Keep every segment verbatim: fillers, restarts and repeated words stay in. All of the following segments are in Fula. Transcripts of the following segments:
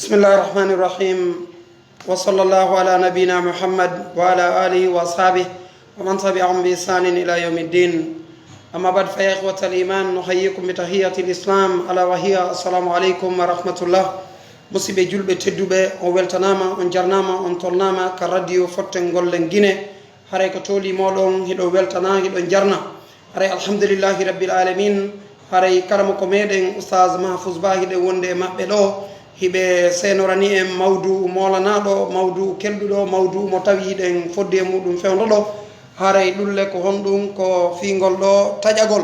بسم الله الرحمن الرحيم. وصلى الله على نبينا محمد وعلى آله وأصحابه ومن تبعهم بإحسان إلى يوم الدين. أما بعد، فيا إخوة الإيمان، نحييكم بتحية الإسلام، ألا وهي السلام عليكم ورحمة الله. Musidɓe julɓe tedduɓe, on weltanaama, on jarnaama, on tolnaama ka radio Fotten Gollen Gine. Haray ko tooli mooɗon, hiɗon weltana, hiɗon jarna. Haray alhamdulillahi rabbil alamin. Haray karamoko meɗen Oustaz Mahfouz Ba, hiɗen wonde e maɓɓe ɗo. Hiɓe seenorani en mawdu'u moolanaɗo, mawdu'u kelɗuɗo, mawdu'u mo tawi hiɗen fodde e muɗum fewndo ɗo. Haray ɗulle ko honɗum? Ko fii ngol ɗo taƴagol.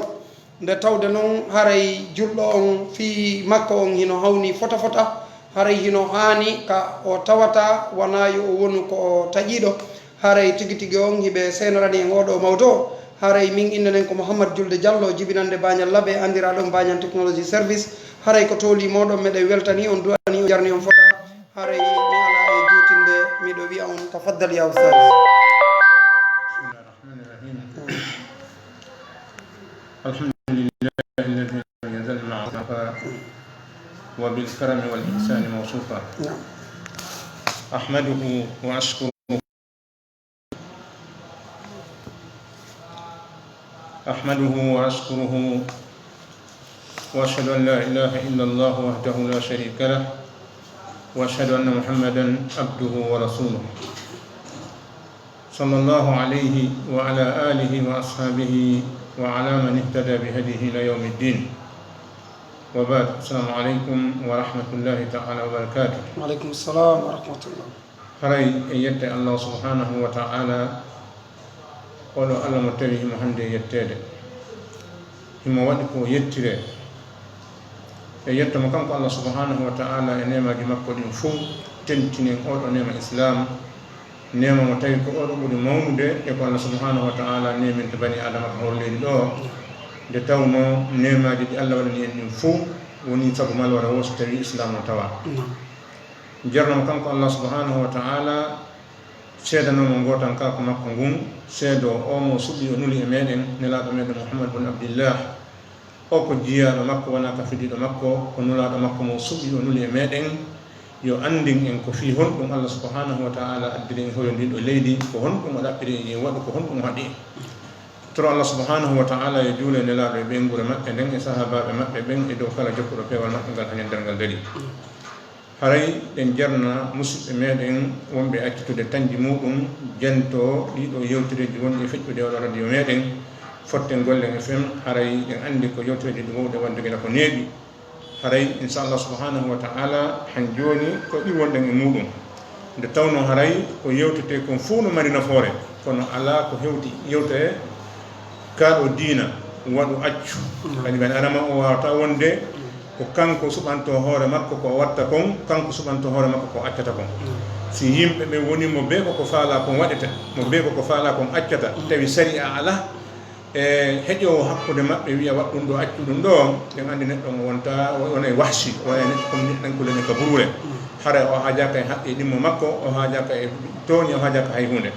Nde tawde non haray julɗo on fii makko on hino hawni fota fota, haray hino haani ka o tawata wonaa yo o wonu ko o taƴiiɗo. Haray tigi tigi on hiɓe seenorani en oo ɗoo mawdu'u. Haray min innde nden ko Mouhammad Julde Diallo, jibinannde Bañal Labe, anndiraaɗo on Bañal Technology Service. Haray ko tooli mooɗon, meɗen weltani on, du'ani on, jarni on fota. Haray mi alaa e juutinde, miɗo wi'a on, tafaddal ya Oustaz. بسم الله الرحمن الرحيم. الحمد لله الذي لم يزل مع وفاء وبالكرم والإحسان موصوفا. أحمده وأشكره أحمده وأشكره وأشهد أن لا إله إلا الله وحده لا شريك له وأشهد أن محمدا عبده ورسوله صلى الله عليه وعلى آله وأصحابه وعلى من اهتدى بهديه إلى يوم الدين. وبعد، السلام عليكم ورحمة الله تعالى وبركاته. وعليكم السلام ورحمة الله. Haray en yetta Allah subhanahu wa ta'ala, oɗo Allah mo tawi himo hande yetteede, himo waɗi ko yettiree. En yetta mo kanko Allah subhanahu wa ta'ala e neemaaji makko ɗin fow, tentinen oɗo neema Islam, neema mo tawi ko oɗo ɓuri mawnude e ko Allah subhanahu wa ta'ala neeminta bani Adama ka hoore leydi ɗo. Nde tawno neemaaji ɗi Allah waɗani en ɗin fow woni sabu malwara wo so tawi Islam no tawa. Naam. Jarnama kanko Allah subhanahu wa ta'ala, seedanoo mo ngootankaaku makko ngun, seedoo o mo suɓi o nuli e meɗen, nelaaɗo meɗen Muhammad bun Abdillah. O ko jiyaaɗo makko, wonaa ka fidiiɗo makko, ko nulaaɗo makko mo suɓi o nuli e meɗen, yo anndin en ko fii honɗum Allah subhanahu wa ta'ala addiri en hoyo ndin ɗo leydi, ko honɗum o ɗaɓɓiri en, yo waɗu ko honɗum o haɗi en. Toro Allah subhanahu wa ta'ala yo juule nelaaɗo e ɓeynguure maɓɓe nden e sahaabaaɓe maɓɓe ɓen e dow kala jokkuɗo peewal maɓɓe ngal haa ñandere ngal darii. Haray ɗen jarna musiɓɓe meɗen wonɓe accitude tanji muɗum, jento ɗiɗo yewtereeji wonɗi e feƴƴude oɗo radio meɗen, Fotten Gollen F M. Haray ɗen anndi ko yewtereeji ɗi wowɗe wadde gila ko neeɓi. Haray, inchallah subhanahu wa ta'ala, han jooni ko ɗi wonɗen e muɗum. Nde tawno haray ko yewtetee kon fow no mari nafoore, kono alaa ko hewti yewtere kaa ɗo diina, waɗu accu. Mm. Kadi ɓen arama o waawata wonde ko kanko suɓanto hoore makko ko o watta kon, kanko suɓanto hoore makko ko o accata kon. Mm. Si yimɓe ɓe woni mo bee ko ko faalaa kon waɗete, mo bee ko ko faalaa kon accata, mm, tawi sariya alaa, e heƴoowo hakkunde maɓɓe wi'a waɗ ɗum ɗo, accu ɗum ɗo, ɓen anndi neɗɗo on wonta, wona e wahsi, wona e neɗɗo comme neɗɗankule ne ka buruure. Mm. Haray o haajaaka e haqqe ɗimmo makko, o haajaaka e tooñe, o haajaaka hay huunde.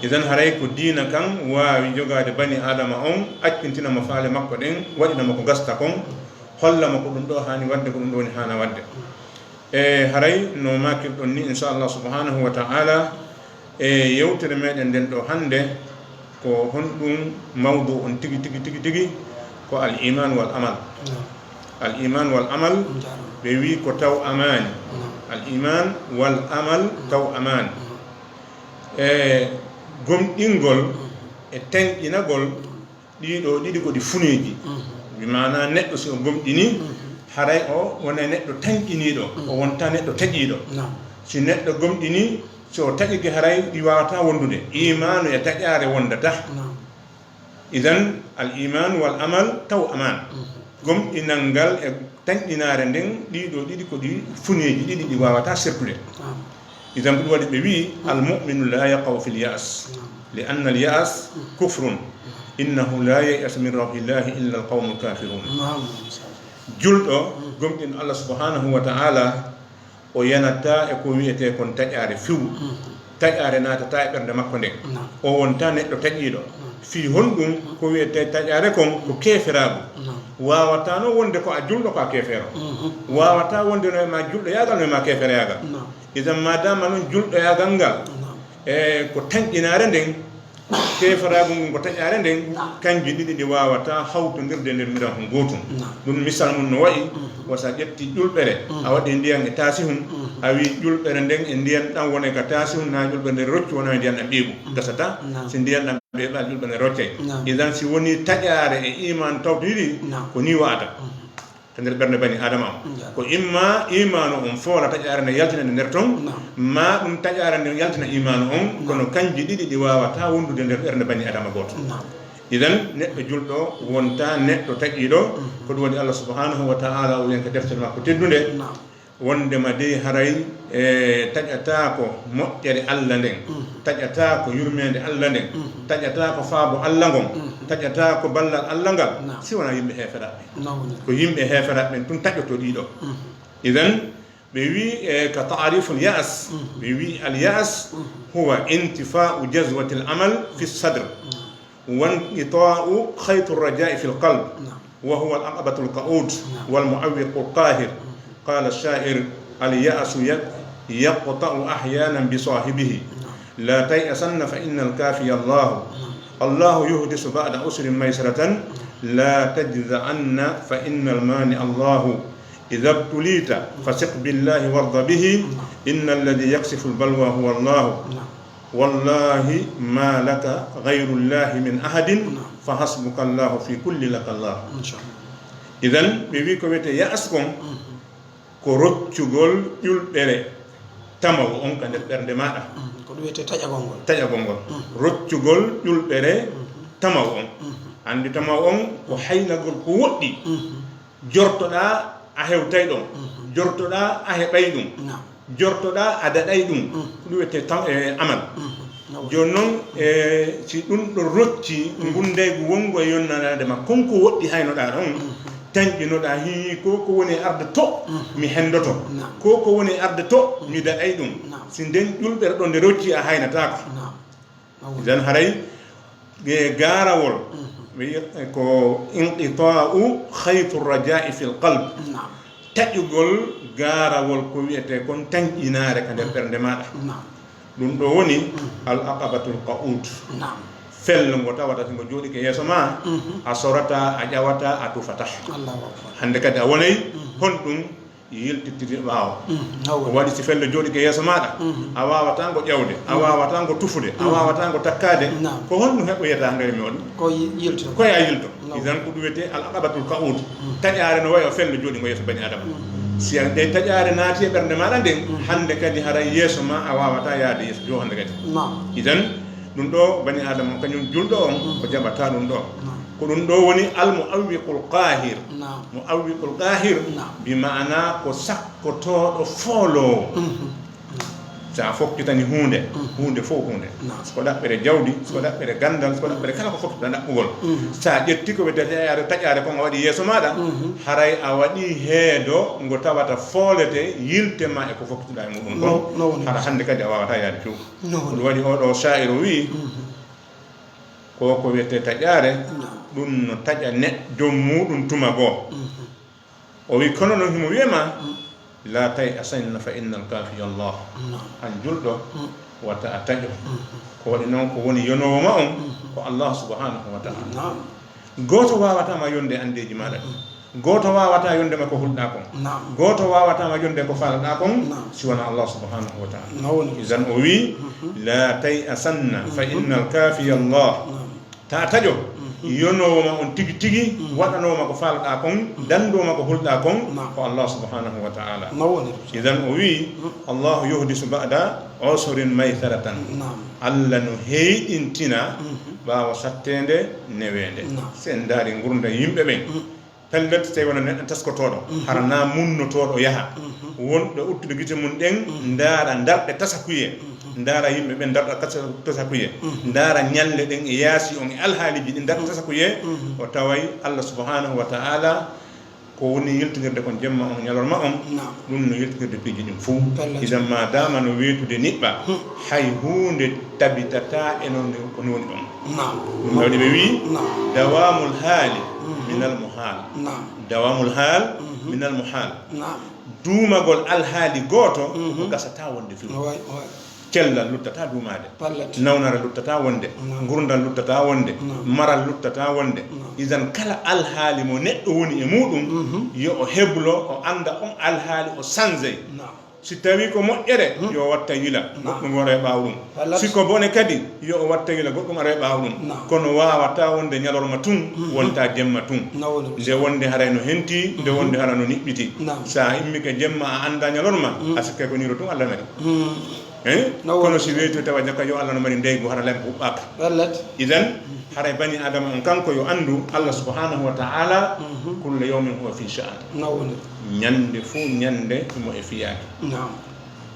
Idan haray ko diina kan waawi jogaade bani Aadama on, accintina mo faale makko ɗen, waɗina mo ko gasta kon, holla mo ko ɗum ɗo haani waɗde, ko ɗum ɗo woni haana waɗde. E haray no maakirɗon ni, inchallah subhanahu wa ta'ala, e yewtere meɗen nden ɗo hannde, ko honɗum mawdu on tigi, tigi, tigi, tigi? Ko al iman wal amal. Naam. Al iman wal amal, ɓe wi ko taw amaani. Naam. Al iman wal amal, taw amaani. Naam. E gomɗingol, naam, e tenƴinagol, ɗiɗo ɗiɗi ko ɗi funeeji. Mhm. Bi maana neɗɗo si o gomɗini, mhm, haray o wonay neɗɗo tanƴiniiɗo, mhm, o wonta neɗɗo taƴiiɗo. Naam. Si neɗɗo gomɗini, si o taƴike haray ɗi waawata wondude. Imaanu e taƴaare wondata. Naam. Idan, al iman wal amal taw amaan. Mhm. Gomɗinal ngal e tanƴinaare nden, ɗiɗo ɗiɗi ko ɗi funeeji ɗiɗi ɗi waawata sertude. Naam. Idan ko ɗum waɗi ɓe wi, al mu'minu la yaqa'u fil ya'as, naam, li anna al ya'as, mm, kufrun, mm, innahu la ya'asu min rawhillahi illa al qawmul kafirun. Naam. Julɗo, mm, gomɗinɗo Allah subhanahu wa ta'ala, o yanata e ko wi'etee kon taƴaare few. Mm. Taƴaare naatata e ɓernde makko nden. Naam. O wonta neɗɗo taƴiiɗo. Naam. Fii honɗum ko wiyetee taƴaare kon ko keeferaagu. Waawata no wonde ko a julɗo ko a keefeero. Waawata wonde no e ma julɗoyaagal no e ma keeferoyaagal. Idan maadaama non julɗoyaagal ngal e ko tanƴinaare nden, keeferaagu ngun ko taƴaare nden, kanji ɗiɗi ɗi waawata hawtondirde nder miran hon gootum. Ɗum misal mun no wa'i, wasa ƴetti ƴulɓere, a waɗi ndiyan e taasihun, a wi ƴulɓere nden e ndiyan ɗan wonay ka taasihun, na ƴulɓere nden rocci wona e ndiyan ɗan ɓeeɓu. Gasata, si ndiyan ɗan ɓeeɓa ƴulɓere nden roccay. Idan si woni taƴaare e iman tawtiri, ko ni wa'ata. Ka nder ɓernde bani Adama on. Ko imma imaanu on foola taƴaare nden yaltina nde nder ton, ma ɗum taƴaare nden yaltina imaanu on, kono kanji ɗiɗi ɗi waawata wondude nder ɓernde bani Adama gooto. Idan neɗɗo julɗo wonta neɗɗo taƴiiɗo, ko ɗum waɗi Allah subhanahu wa ta'ala o wi'en ka deftere makko teddunde, wondema dey haray e taƴataako moƴƴere Allah nden, taƴataako yurmeende Allah nden, taƴataako faabo Allah ngon, taƴataako ballal Allah ngal, si wonaa yimɓe heeferaaɓe. Ko yimɓe heeferaaɓe ɓen tun taƴoto ɗiɗo. Idan ɓe wi e ka ta'riful ya'as, ɓe wi al ya'as huwa intifa'u jazwatil amal fi sadr, wa inqita'u khaytur raja'i fil qalb, wa huwa al aqabatul qa'ud, wal mu'awwiqul qahir. Qala ash-sha'ir, al ya'su yaq-, yaqta'u ahyanan bi sahibihi. La tay'asanna fa innal kafiya Allah. Allahu yuhdisu ba'da usrin maysaratan. La tajza'anna fa innal mani'a Allah. Idha ibtulita fasiq billahi warda bihi. Innal ladhi yakshifu al balwa huwa Allah. Wallahi ma laka ghayru Allah min ahadin. Fa hasbuka Allah fi kulli laka Allah. Idan ɓe wi ko wiyetee ya'as kon, ko roccugol ƴulɓere tamawu on ka nder ɓernde maaɗa. Ko ɗum wiyetee taƴagol ngol. Taƴagol ngol. Roccugol ƴulɓere tamawu on. Anndi tamawu on ko haynagol ko woɗɗi. Jortoɗaa a hewtay ɗon. Jortoɗaa a heɓay ɗum. Jortoɗaa a daɗay ɗum. Ko ɗum wiyetee tam-, e, amal. Jooni non, e, si ɗum ɗo rocci ngundaygu wongu e yonnanaade ma, kon ko woɗɗi haynoɗaa ɗon, tanƴinoɗaa, hii, ko ko woni e arde to, mi hendoto. Ko ko woni e arde to, mi daɗay ɗum. Si nden ƴulɓere ɗon nde rocci, a haynataako. Idan haray, e, gaarawol, wi-, ko inqita'u khaytur raja'i fil qalb. Taƴugol gaarawol ko wiyetee kon tanƴinaare ka nder ɓernde maaɗa. Ɗum ɗo woni al aqabatul qa'ud. Fello ngo tawata si ngo jooɗike yeeso ma, a sorata, a ƴawata, a tufata. Hannde kadi a wonay honɗum yiltittiri ɓaawo. Ko waɗi si fello jooɗike yeeso maaɗa, a waawata ngo ƴawde, a waawata ngo tufude, a waawata ngo takkaade. Ko honɗum heɓoyata nder mi on? Ko yi-, yilto. Ko ya yilto. Idan ko ɗum wiyetee al aqabatul qa'ud. Taƴaare no wayi o fello jooɗi ngo yeeso bani Adama. Si a ɗe taƴaare naati e ɓernde maaɗa nden, hannde kadi haray yeeso ma a waawata yaade yeeso joo hannde kadi. Idan ɗum ɗo bani Adama on kañum julɗo on o jaɓata ɗum ɗo. Ko ɗum ɗo woni al mu'awwiqul qahir. Mu'awwiqul qahir bi ma'ana ko sakkotooɗo fooloowo. So a fokkitani huunde, huunde fof huunde. So ko ɗaɓɓere jawdi, so ko ɗaɓɓere ganndal, so ko ɗaɓɓere kala ko fokkituɗaa ɗaɓɓugol. So a ƴetti ko wiyetee taƴaare, taƴaare kon a waɗi yeeso maaɗa, haray a waɗi heedo ngo tawata foolete yilte ma e ko fokkituɗaa e muɗum kon. Hara hannde kadi a waawataa yaade few. Ko ɗum waɗi oo ɗoo shaa'iru wi'i, ko ko wiyetee taƴaare, ɗum no taƴa neɗɗo joom muɗum tuma goo. O wi, kono noon himo wi'e ma, "La tay'asanna fa innal kafiya Allah." An julɗo, wata a taƴo. Ko waɗi noon ko woni yonoowo ma on, ko Allah subhanahu wa ta'ala. Gooto waawataa ma yonde anndeeji maaɗa ɗin. Gooto waawataa yonde ma ko hulɗaa kon. Gooto waawataa ma yonde ko faalaɗaa kon, si wonaa Allah subhanahu wa ta'ala. Idan o wi, "La tay'asanna fa innal kafiya Allah." Ta taƴo, yonoowo ma on tigi tigi, waɗanoo ma ko faalaɗaa kon, danndoo ma ko hulɗaa kon, ko Allah subhanahu wa ta'ala. Idan o wi'i, "Allahu yuhdisu ba'da usrin maysaratan." Allah no heyɗintina ɓaawo satteende neweende. Si en ndaari ngurndan yimɓe ɓen, pellet, tawi wona neɗɗo taskotooɗo, hara na munnotooɗo yaha. Wonɓe uttude gite mum ɗen, ndaara ndarɗe tasakuyee, ndaara yimɓe ɓen ndarɗa tasa-, tasakuyee, ndaara ñalle ɗen e yaasi on e alhaaliiji ɗin ndarɗa tasakuyee, o taway Allah subhanahu wa ta'ala Ko woni yiltinirde kon jemma on, ñalorma on, ɗum no yiltinirde piiji ɗin fow. Idan ma dama no weetude niɓɓa, hay huunde tabitataa e non ko ni woni ɗon. Ɗum waɗi ɓe wii, dawamul haali minal muhaal. Dawamul haal minal muhaal. Duumagol alhaali gooto ko gasataa wonde fiw. Cellal luttataa duumaade. Nawnare luttataa wonde. Ngurndal luttataa wonde. Maral luttataa wonde. Idan kala alhaali mo neɗɗo woni e muuɗum, yo o heblo, o annda on alhaali, o sanjay. Si tawii ko moƴƴere, yo o watta yila, goɗɗum wara e ɓaawo ɗum. Si ko bone kadi, yo o watta yila, goɗɗum ara e ɓaawo ɗum. Kono waawataa wonde ñalorma tun, wontaa jemma tun. Nde wonde haray no henti, nde wonde hara no niɓɓiti. Sa immike jemma, a annda ñalorma, a sikkay ko nii ɗo tun Allah mari. Kono si weeto tawa jaka yo Allah no mari ndeygu, hara lampe huɓɓaaka. Idan haray bani adama on kanko yo anndu Allah subhanahu wa ta'ala, kulla yawmin huwa fi sha'an. Ñande fow ñande himo e fiyaake.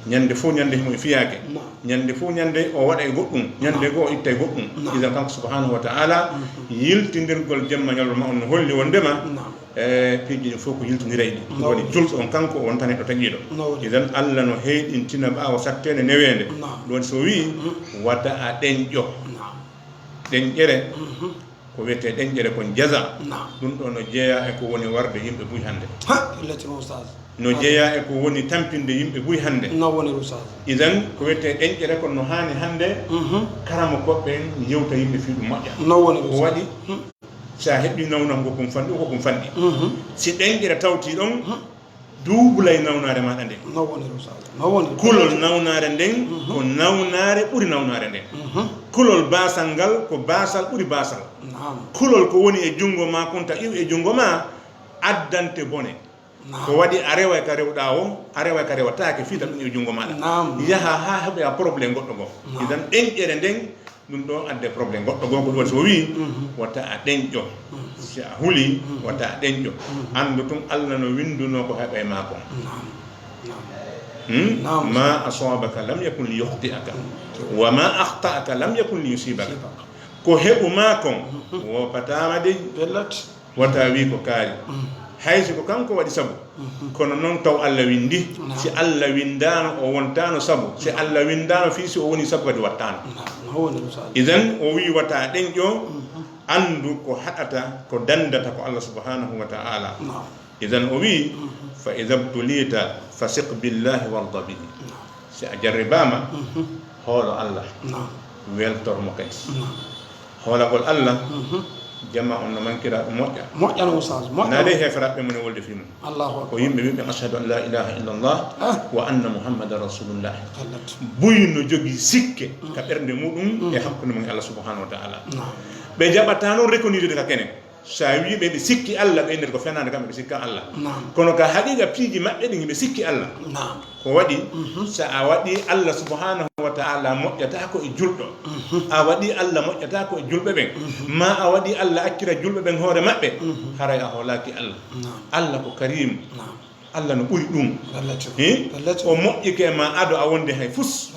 Ñande fow ñande himo e fiyaake. Ñande fow ñande o waɗa e goɗɗum, ñande goo o itta e goɗɗum. Idan kanko subhanahu wa ta'ala, yiltindirgol jemma ñalorma on no holli wondema e piiji ɗin fow ko yiltindirayɗi. Ɗum woni julɗo on kanko o wontani ɗo taƴiiɗo. Idan Allah no heyɗintina ɓaawo satteende neweende. Ɗum woni so wii wata a ɗenƴo. Ɗenƴere, ko wiyetee ɗenƴere kon jaza. Ɗum ɗo no jeyaa e ko woni warde yimɓe buy hannde. No jeyaa e ko woni tampinde yimɓe buy hannde. Idan ko wiyetee ɗenƴere kon no haani hannde karamokooɓe ɓen yewta yimɓe fii ɗum moƴƴa. Ko waɗi? Sa heɓii nawnago ko ɗum fanɗi, ko ɗum fanɗi. Si ɗenƴere tawtii ɗon, duubulay nawnaare maaɗa nden. Kulol nawnaare nden ko nawnaare ɓuri nawnaare nden. Kulol baasal ngal ko baasal ɓuri baasal. Kulol ko woni e junngo maa kon ta iw e junngo maa addante bone. Ko waɗi a reway ka rewɗaa o, a reway ka rewataake fii ta ɗum e junngo maaɗa. Yaha haa heɓoya problème goɗɗo goo. Idan ɗenƴere nden, ɗum ɗo adde problème goɗɗo goo ko ɗum waɗi so o wii wata a ɗenƴo. Si a huli wata a ɗenƴo. Anndu tun Allah no winndunoo ko heɓay maa kon. Hmm? Ma asabaka lam yakun li yukhti'aka wa ma akhta'aka lam yakun li yusibaka. Ko heɓu maa kon woopataama dey. Wata wii ko kaari. Hay si ko kanko waɗi sabu, kono non taw Allah winndi. Si Allah winndaano, o wontaano sabu. Si Allah winndaano fii si o woni sabu kadi wattaano. Idan o wii wata ɗenƴo, anndu ko haɗata, ko danndata ko Allah subhanahu wa ta'ala. Idan o wii fa idha btulita fasiq billahi warda bihi. Si a jarribaama, hoolo Allah, weltor mo kadi. Hoolagol Allah, jama on no mankira ɗum moƴƴa. Moƴƴa no Oustaz, moƴƴa. Naa dee heeferaaɓe ɓe moni wolde fii mum. Allahu akbar. Ko yimɓe wimɓe ashhadu an la ilaha illallah wa anna muhammadan rasulullah. Buy no jogii sikke ka ɓernde muɗum e hakkunde mum e Allah subhanahu wa ta'ala. Ɓe jaɓataa non reconnaître ka kene. Sa wii ɓe ɓe sikki Allah, ɓe innete ko fenaande kamɓe ɓe sikka Allah. Kono ka haqiqa piiji maɓɓe ɗin ɓe sikki Allah. Ko waɗi, sa a waɗi Allah subhanahu wa ta'ala moƴƴata ko e julɗo. A waɗi Allah moƴƴata ko e julɓe ɓen. Ma a waɗi Allah accira julɓe ɓen hoore maɓɓe. Haray a hoolaaki Allah. Allah ko Karim. Allah no ɓuri ɗum. Hi? O moƴƴike ma ado a wonde hay fus.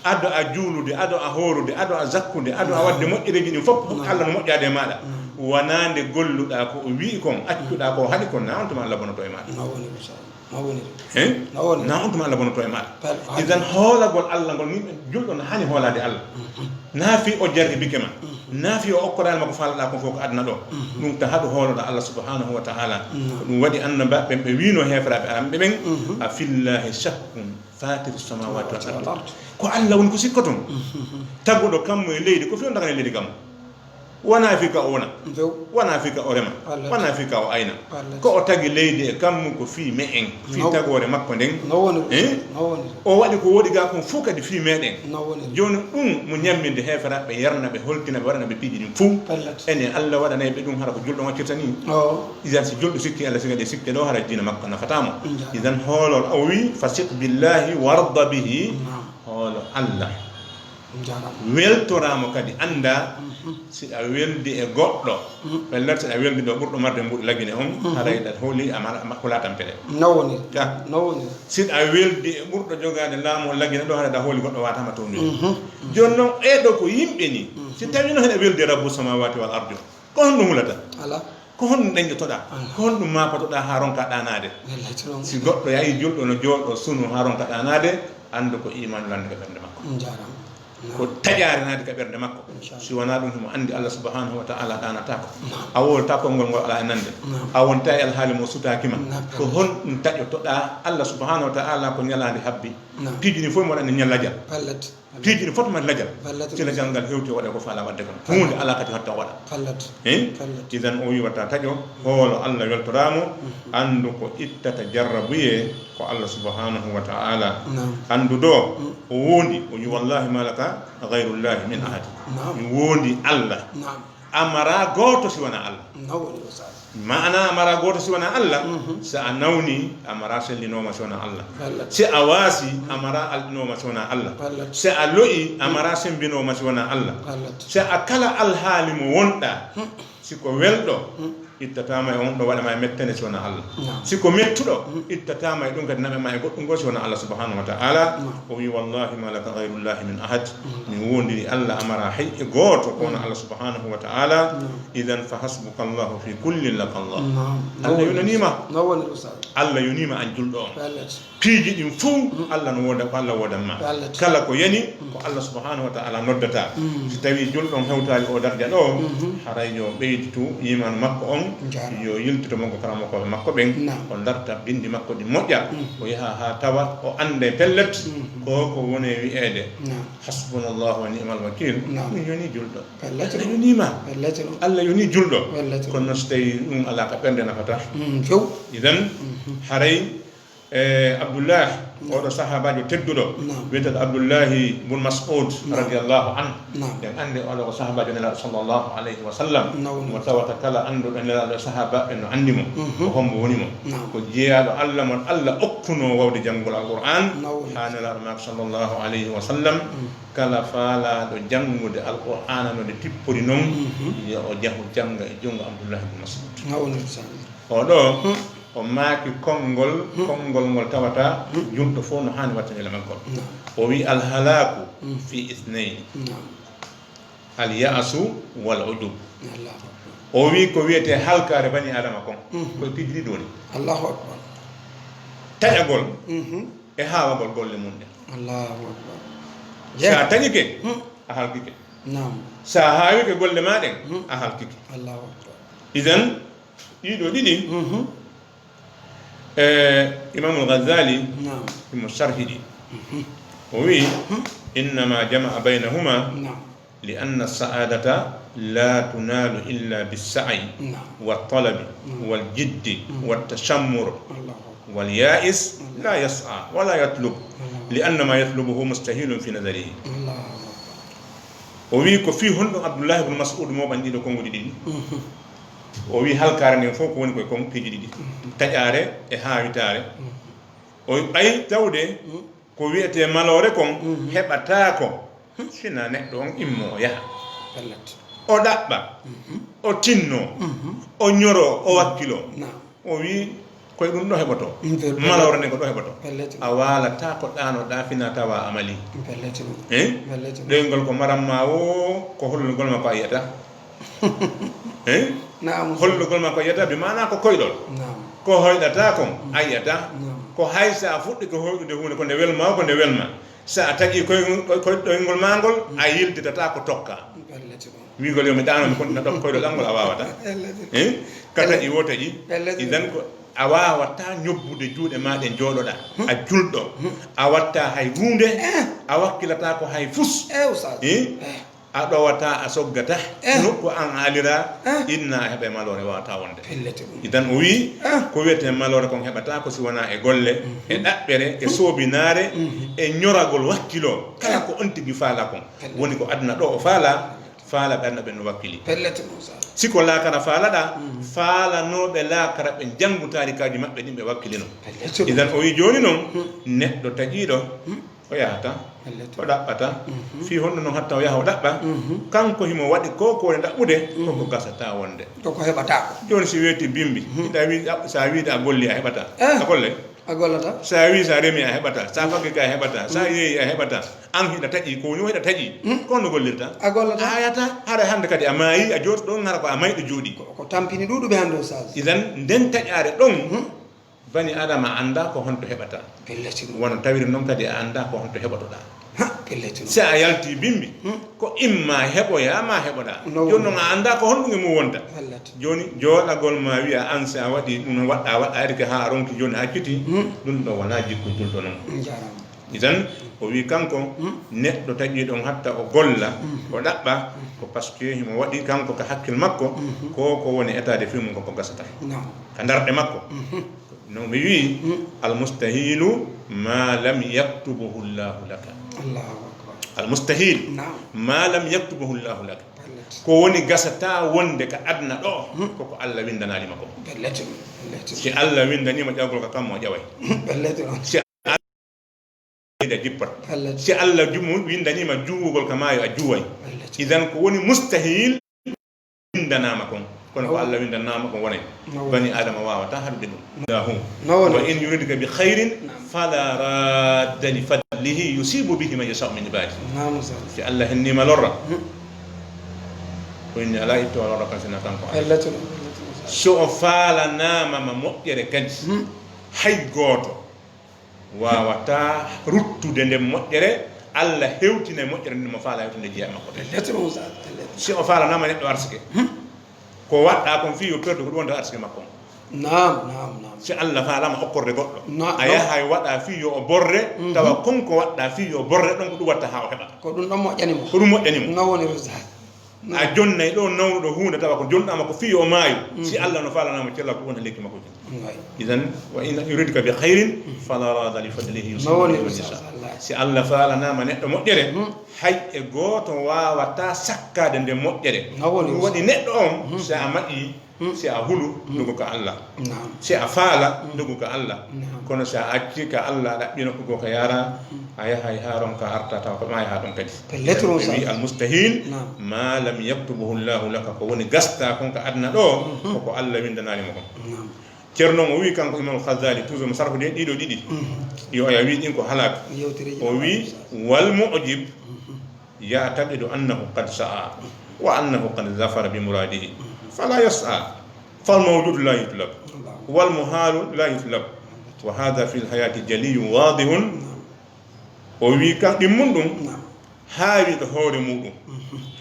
Ado a juulude, ado a hoorude, ado a zakkude, ado a waɗde moƴƴereeji ɗin fof, Allah no moƴƴaade e maaɗa. Wonaa nde golluɗaa ko o wi'i kon, accuɗaa ko o haɗi kon, na on tuma Allah bonoto e maaɗa. Hi? Na on tuma Allah bonoto e maaɗa. Idan hoolagol Allah ngol, ni julɗo no haani hoolaade Allah. Naa fii o jarribike ma. Naa fii o okkoraali ma ko faalaɗaa kon fof ko aduna ɗo. Ɗum ta haɗu hooloɗaa Allah subhanahu wa ta'ala. Ko ɗum waɗi annabaaɓe ɓen ɓe wiino heeferaaɓe aramɓe ɓen, a fillahi shakkun fatiri samawati wal ardi. Ko Allah woni ko sikkoton. Taguɗo kammu e leydi, ko fii on tagana leydi kammu. Wonaa fii ka o wona. Wonaa fii ka o rema. Wonaa fii ka o ayna. Ko o tagi leydi e kammu ko fii me'en, fii tagoore makko nden. O waɗi ko woɗi gaa kon fof kadi fii meɗen. Jooni ɗum mo ñamminde heeferaaɓe, yarna ɓe, holtina ɓe, waɗana ɓe piiji ɗin fof. Enen Allah waɗanay ɓe ɗum hara ko julɗo waccirta ni. Idan si julɗo sikki Allah, siga ɗe sikke ɗo, hara diina makko nafataa mo. Idan hoolol o wi, fasiq billahi warda bihi. Hoolo Allah. Weltoraamo kadi annda si ɗa weldi e goɗɗo, pellet si ɗa weldi ɗo ɓurɗo marde mbuuɗi lagine on, haray ɗa hooli a mala, ma, hulaa tampere. No woni. Ka. No woni. Si ɗa weldi e ɓurɗo jogaade laamu o lagine ɗo, haray ɗa hooli goɗɗo waatama towndude. Jooni noon, ɓee ɗo ko yimɓe ni. Si tawii noon hiɗa weldi e Rabbu samawati wal ardi o, ko honɗum hulata? Alaa. Ko honɗum ɗañƴotoɗaa? Ko honɗum maapotoɗaa haa ronka ɗaanaade? Si goɗɗo yahi julɗo no jooɗo sunu haa ronka ɗaanaade, anndu ko iimaan lannde ka ɓernde makko. Ko taƴaare naati ka ɓernde makko. Si wanaa ɗum, himo anndi Allah subhanahu wa ta'ala ɗaanataako. A wowlata konngol ngol alaa e nande. A wonta e alhaali mo sutaaki ma. Ko honɗum taƴotoɗaa Allah subhanahu wa ta'ala ko ñalaande habbi? Piiji ɗin fof mo waɗani ñallajal. Piiji ɗin fof mari lajal. Si lajal ngal hewti o waɗa ko faala waɗde kon. Huunde alaa kadi hatta o waɗa. Idan o wi wata taƴo, hoolo Allah weltoraamo, anndu ko ittata jarrabuyee ko Allah subhanahu wa ta'ala. Anndu do, o wondi, o wi wallahi ma laka ghayrullahi min ahad. Mi wondi Allah. Amara gooto si wanaa Allah. Maana amara gooto si wanaa Allah, si a nawni, amara sellinooma si wanaa Allah. Si a waasi, amara alɗinooma si wanaa Allah. Si a lo'i, amara sembinooma si wanaa Allah. Si a kala alhaali mo wonɗaa, si ko welɗo, ittataama e on ɗo waɗa ma e mettene si wanaa Allah. Si ko mettuɗo, ittataama e ɗum kadi naɓa ma e goɗɗum goo si wanaa Allah subhanahu wa ta'ala. O wi wallahi ma laka ghayrullahi min ahad. Mi wondiri Allah amara hay e gooto ko wona Allah subhanahu wa ta'ala. Idan fa hasbuka Allahu fi kullin laka Allah. Allah yonaniima. Allah yoniima an julɗo on. Piiji ɗin fof Allah no wooda, ko Allah woodan ma. Kala ko yani ko Allah subhanahu wa ta'ala noddata. Si tawi julɗo on hewtaali o darja ɗo, haray yo ɓeyditu iimaanu makko on, yo yiltito mo ko karamokooɓe makko ɓen, o darta binndi makko ɗin moƴƴa, o yaha haa tawa o annday pellet ko ko woni e wi'eede. Hasbunallahu wa ni'mal wakil. Ɗum yoni julɗo. Allah yoniima. Allah yoni julɗo. Kono noon so tawi ɗum alaa ka ɓernde nafata. Idan haray e Abdullah, oɗo sahaabaajo tedduɗo, wiyeteeɗo Abdullahi bun Mas'ud radiyallahu anhu. En anndi oɗo ko sahaabaajo Nelaaɗo sallallahu alayhi wa sallam. Mo tawata kala annduɗo Nelaaɗo e sahaabaaɓe no anndi mo. Ko hombo woni mo? Ko jeyaaɗo Allah mo Allah okkunoo wawde janngugol Alqur'aan. Haa Nelaaɗo maako sallallahu alayhi wa sallam, kala faalaaɗo janngude Alqur'aana no nde tippori non, yo o jahu jannga e junngo Abdullahi bun Mas'ud. Oɗo, o maaki konngol, konngol ngol tawata julɗo fof no haani wattande e magol. O wi, "Alhalaaku fi ithnayni, al ya'su wal ujub." O wi, ko wiyetee halkaare bani Aadama kon, ko e piiji ɗiɗi woni. Allahu akbar. Taƴagol e haawagol golle mum ɗen. Allahu akbar. Si a taƴike, a halkike. Si a haawike golle maa ɗen, a halkike. Allahu akbar. Idan, ɗiɗo ɗiɗi, e Imamul Ghazali, himo sharhi ɗi. O wi, "Innama jama'a baynahuma li anna sa'adata la tunalu illa bis-sa'yi wat-talabi wal-jiddi wat-tashammur, wal-ya'is la yas'a wa la yatlub, li anna ma yatlubuhu mustahilun fi nazarihi." O wi, ko fii honɗum Abdullahi ibn Mas'ud mooɓani ɗiɗo konnguɗi ɗiɗi? O wi, halkaare nden fof ko woni koye kon piiji ɗiɗi, taƴaare e haawitaare. O wi, ɓay tawde ko wiyetee maloore kon heɓataako, sinaa neɗɗo on immoo o yaha. O ɗaɓɓa, o tinnoo, o ñoroo, o wakkiloo. O wi, koye ɗum ɗo heɓotoo. Maloore nden ko ɗo heɓotoo. A waalataa ko ɗaanoɗaa finaa tawaa a malii. Ɗoyngol ko maran maa woo, ko hollugol ma ko a yi'ataa. Hollugol ma ko a yi'ataa, bi maanaa ko koyɗol. Ko hoyɗataa kon a yi'ataa. Ko hay si a fuɗɗike hoyɗude huunde, ko nde welmaa, ko nde welmaa. Si a taƴii koy, koy, koy ɗoyngol maa ngol, a yiltitataa ko tokkaa. Wi'ugol yo mi ɗaano, mi kontina ɗo koyɗol an ngol, a waawataa. Ka taƴi woo taƴi. Idan ko a waawataa ñobbude juuɗe maa ɗen, jooɗoɗaa. A julɗo. A wattaa hay huunde, a wakkilataa ko hay fus. A ɗowataa, a soggataa. Nokku an a aliraa, inna a heɓa e maloore waawataa wonde. Idan o wii, ko wiyetee maloore kon heɓataa ko si wanaa e golle, e ɗaɓɓere, e soobinaare, e ñoragol wakkiloo. Kala ko on tigi faalaa kon. Woni ko aduna ɗo o faalaa, faala ɓe aduna ɓen no wakkili. Si ko laakara faalaɗaa, faalanooɓe laakara ɓen janngu taarikaaji maɓɓe ɗin ɓe wakkilino. Idan o wii jooni non, neɗɗo taƴiiɗo, o yahata, o ɗaɓɓata. Fii honno non hatta o yaha o ɗaɓɓa? Kanko himo waɗi ko ko woni ɗaɓɓude, ko ko gasata wonde. Ko ko heɓata ko. Jooni si weeti bimbi, ita wi, sa wiide a golli a heɓata. A golle? A gollata? So a wii so a remi a heɓata, so a faggi ka a heɓata, so a yeeyi a heɓata, an hiɗa taƴi, ko woni o hiɗa taƴi, ko honno gollirta? A gollata? A ayata, hara hannde kadi a maayi, a jooɗo ɗon, hara ko a mayɗo jooɗi. Ko, ko tampini ɗuuɗuɓe hannde, Oustaz. Idan, nden taƴaare ɗon, bani Adama anndaa ko honto heɓata. Pelletin. Wano tawiri non kadi a anndaa ko honto heɓotoɗaa. Ha, pelletin. Si a yalti bimbi, ko imma heɓoya ma heɓoɗaa. No woni. Jooni non a anndaa ko honɗum e mum wonta. Pellet. Jooni jooɗagol ma wi'a an si a waɗi ɗum waɗɗa waɗɗa iri ka haa a ronki jooni a acciti, ɗum ɗo wonaa jikku julɗo non. Jarama. Idan, o wi kanko, neɗɗo taƴi ɗon hatta o golla, o ɗaɓɓa, ko parce que himo waɗi kanko ka hakkil makko, ko, ko woni état de fait mum ko, ko gasata. Naam. Ka ndarɗe makko. No mi wi, al mustahilu ma lam yaktubuhu Allahu laka. Allahu akbar. Al mustahil, naam, ma lam yaktubuhu Allahu laka. Pellet. Ko woni gasata wonde ka aduna ɗo, ko, ko Allah windanaali ma ko. Pellet, pellet. Si Allah windaniima ƴawgol ka kammu, a ƴaway. Pellet. Si Allah da jippat. Pellet. Si Allah jumu windaniima juwugol ka maayo, a juway. Pellet. Idan ko woni mustahil windanaama kon. Kono ko Allah windanaama kon wonay. No woni. Bani Adama waawata haɗude ɗum. Lahu. No woni. Wa in yuridka bi khairin, naam, fala radda li fadlihi yusibu bihi man yasha'u min ibadihi. Naam, Ustaz. Si Allah henniima lorra, ko inni alaa itto lorra kan sina kanko. Pellet. So o faalanaama ma moƴƴere kadi, hay gooto waawataa ruttude nden moƴƴere, Allah hewtina e moƴƴere nden mo faalaa hewtinde jeyaa makko tan. Pellet, Ustaz, pellet. Si o faalanaama neɗɗo arsike, ko waɗɗaa kon fii yo perdu ko ɗum wonta arsike makko on. Naam, naam, naam. Si Allah faalaama okkorde goɗɗo, naam, a yahay waɗa fii yo o borre, tawa kon ko waɗɗaa fii yo o borre ɗon ko ɗum watta haa o heɓa. Ko ɗum ɗon moƴƴani mo. Ko ɗum moƴƴani mo. No woni, Ustaz. A jonnay ɗo nawnuɗo huunde tawa ko jonɗaama ko fii o maayo. Si Allah no faalanaama cella ko wona lekki makko jin. Idan, wa in yuridka bi khairin, fala radda li fadlihi yusibu bihi man yasha. Si Allah faalanaama neɗɗo moƴƴere, hay e gooto waawataa sakkaade nde moƴƴere. Ɗum waɗi neɗɗo on, si a maƴi, si a hulu, ndugu ka Allah. Naam. Si a faala, ndugu ka Allah. Naam. Kono si a acci ka Allah, a ɗaɓɓi nokku goo ka yaara, a yahay haa ronka arta tawa ko maa yaha ɗon kadi. Pellet. Ɓe wi al mustahil, naam, ma lam yaktubuhu Allahu laka, ko woni gasta kon ka aduna ɗo, ko ko Allah windanaali mo kon. Naam. Ceerno o wi kanko Imam Ghazali, toujours mo sarhude ɗiɗo ɗiɗi. Yo oya wi ɗin ko halak. O wi, wal mu'jib ya'taqidu annahu qad sa'a wa annahu qad zafara bi muradihi, fala yas'a, fal mawjudu la yutlab, wal muhalu la yutlab, wa hadha fil hayati jaliyun wadihun. O wi kan ɗimmun ɗum, haawiɗo hoore muɗum,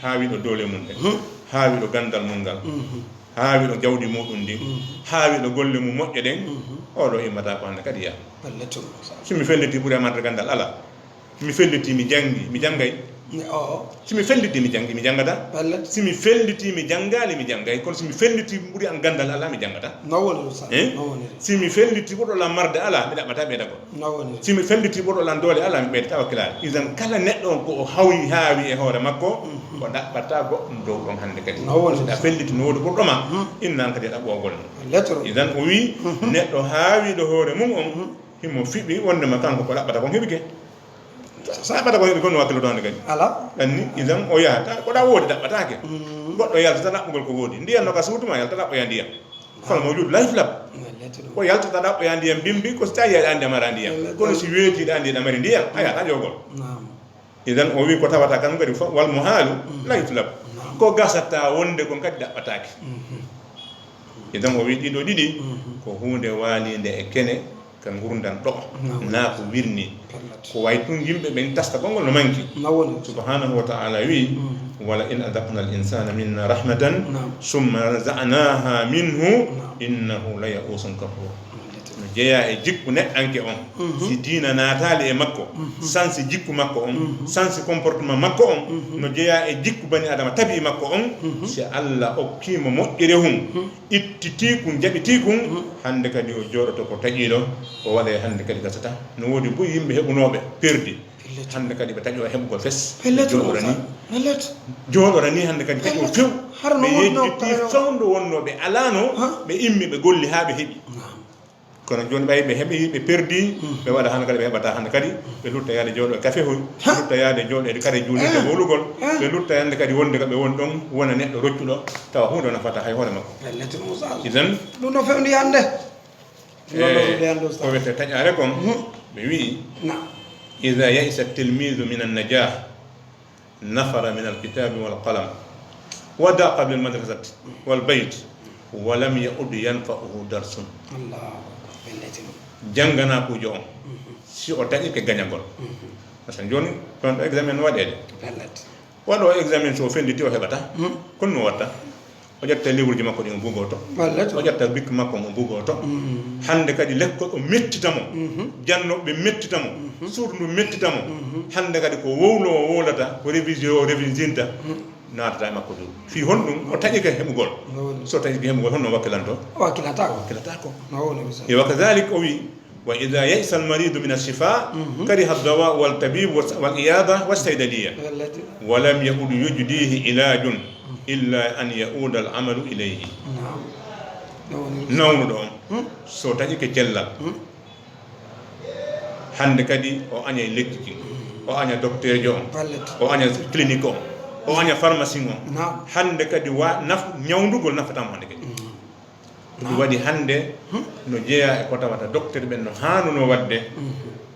haawiɗo doole mum ɗen, haawiɗo gandal mum ngal, haawiɗo jawdi muɗum ndin, haawiɗo golle mum moƴƴe ɗen, oɗo immata ko hande kadi yaa. Pellet. Si mi felliti ɓuri amande gandal ala. Mi felliti, mi jangi, mi jangay. Mi, o, o. Si mi felliti, mi jangi, mi jangata. Pellet. Si mi felliti, mi jangali, mi jangay. Kono si mi felliti, ɓuri an gandal ala, mi jangata. No woni ɗum sa-, eh? No woni. Si mi felliti, ɓurɗo lan marde ala, mi ɗaɓɓata ɓeydagol. No woni. Si mi felliti, ɓurɗo lan doole ala, mi ɓeydata wakkilaare. Idan kala neɗɗo on ko o hawi, haawi e hoore makko, ko ɗaɓɓata goɗɗum dow ɗon hande kadi. No woni. Si a felliti no woodi ɓurɗo ma, innan kadi a ɗaɓɓo o golle. Pellet. Idan o wi, neɗɗo haawiɗo hoore mum on, himo fiɓi wondema kanko ko ɗaɓɓata kon heɓike. Sa ɓata ko heɓi kon no wakkiloto hande kadi. Ala. Anni, idan o yahata, ko ɗa woodi ɗaɓɓataake. Goɗɗo yaltata ɗaɓɓugol ko woodi. Ndiyan no ka suudu ma yalta ɗaɓɓoya ndiyan. Fal mawjudu la yutlab. Pellet. Ko yaltata ɗaɓɓoya ndiyan bimbi, ko si tawi aɗa andi a mara ndiyan. Pellet. Kono si weeti ɗa andi ɗa mari ndiyan, a yahata ƴogol. Naam. Idan o wi ko tawata kan kadi fof, wal muhalu la yutlab. Naam. Ko gasata wonde kon kadi ɗaɓɓataake. Idan o wi ɗiɗo ɗiɗi, ko huunde waalinde e kene, ka ngurndan ɗo, naam, naa ko wirni. Pellet. Ko way tun yimɓe ɓen taskagol ngol no manki. No woni. Subhanahu wa ta'ala wi, "Wa la in adaqna al insana minna rahmatan, naam, summa naza'naha minhu, naam, innahu la ya'usun kafur." Pellet. No jeyaa e jikku neɗɗanke on. Si diina naataali e makko, sansi jikku makko on, sansi comportement makko on, no jeyaa e jikku bani adama tabi'i makko on, si Allah okkii mo moƴƴere hun, ittitiikun, jaɓitiikun, hannde kadi o jooɗoto ko taƴiiɗo, o waɗa e hannde kadi gasata. No woodi buy yimɓe heɓunooɓe perdi. Pellet. Hannde kadi ɓe taƴo e heɓugol fes. Pellet. Jooɗora ni. Pellet. Jooɗora ni hannde kadi taƴo few. Ɓe yejjiti fewndo wonno ɓe alaano, ɓe immi ɓe golli haa ɓe heɓi. Naam. Kono jooni ɓay ɓe heɓi, ɓe perdi, ɓe waɗa hannde kadi ɓe heɓata hannde kadi, ɓe lutta yaade jooɗo e kafe hoy, ɓe lutta yaade jooɗo e kare juulirde mawlugol, ɓe lutta hannde kadi wonde ko ɓe woni ɗon, wona neɗɗo roccuɗo, tawa huunde o nafata hay hoore makko. Pellet, Moussa. Idan. Ɗum no fewndi hannde. Ko wiyetee taƴaare kon, ɓe wi'i, إذا يئس التلميذ من النجاح نفر من الكتاب والقلم وضاق بالمدرسة والبيت ولم يعد ينفعه درس. Jannganaakuujo on, si o taƴike gañagol, parce que jooni ɗon ɗo examen waɗeede. Waɗo examen, so o fenditii, o heɓata. Kono no watta? O ƴetta livreji makko ɗin, o bugoo to. O ƴetta bik makko on, o bugoo to. Hannde kadi lekkol o mettita mo. Jannooɓe mettita mo. Suudu ndu mettita mo. Hannde kadi ko wowlo o wowlata, ko révisé o révisinta, naatata e makko du. Fii honɗum? O taƴike heɓugol. So taƴike heɓugol, honno wakkilanto? Wakkilataako. Wakkilataako. E wa kadalik o wi, وإذا يئس المريض من الشفاء كره الدواء والطبيب والعيادة والصيدلية ولم يعد يجديه علاج إلا أن يعود العمل إليه. Nawnuɗo on, so taƴike cellal, hannde kadi o añay lekki kin, o aña docteurjo on, o aña clinique on, o aña pharmacie on. Hannde kadi wa naf-, ñawndugol nafata mo hannde kadi. Ɗum waɗi hannde no jeyaa e ko tawata docteur ɓen no haanunoo waɗde.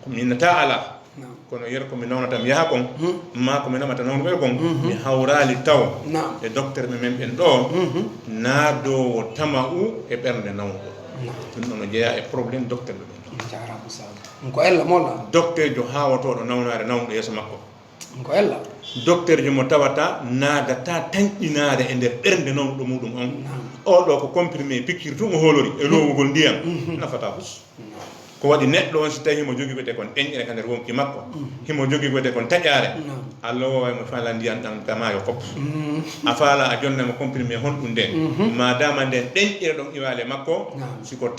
Ko mi innataa alaa, kono yer ko mi nawnata mi yaha kon, maa ko mi naɓata nawnuɓe kon, mi hawraali taw e docteur ɓe men ɓen ɗoo, naadoowo tama'u e ɓernde nawnuɗo. Ɗum ɗoo no jeyaa e problème docteur ɓe ɓen ɗoo. Docteurjo haawotooɗo nawnaare nawnuɗo yeeso makko. Ko ella. Docteurjo mo tawata naadataa tanƴinaare e nder ɓernde nawnuɗo muɗum on. Oo ɗoo ko comprimé, piqûre tun o hoolori e loowugol ndiyam. Nafataa fus. Ko waɗi neɗɗo on, si tawi himo jogii ko wiyetee kon ɗenƴere ka nder wonki makko, himo jogii ko wiyetee kon taƴaare, a looway mo fala ndiyam ɗam ka maayo fop. A faala a jonna mo comprimé honɗum nde? Maadaama nden ɗenƴere ɗon iwaale makko, si ko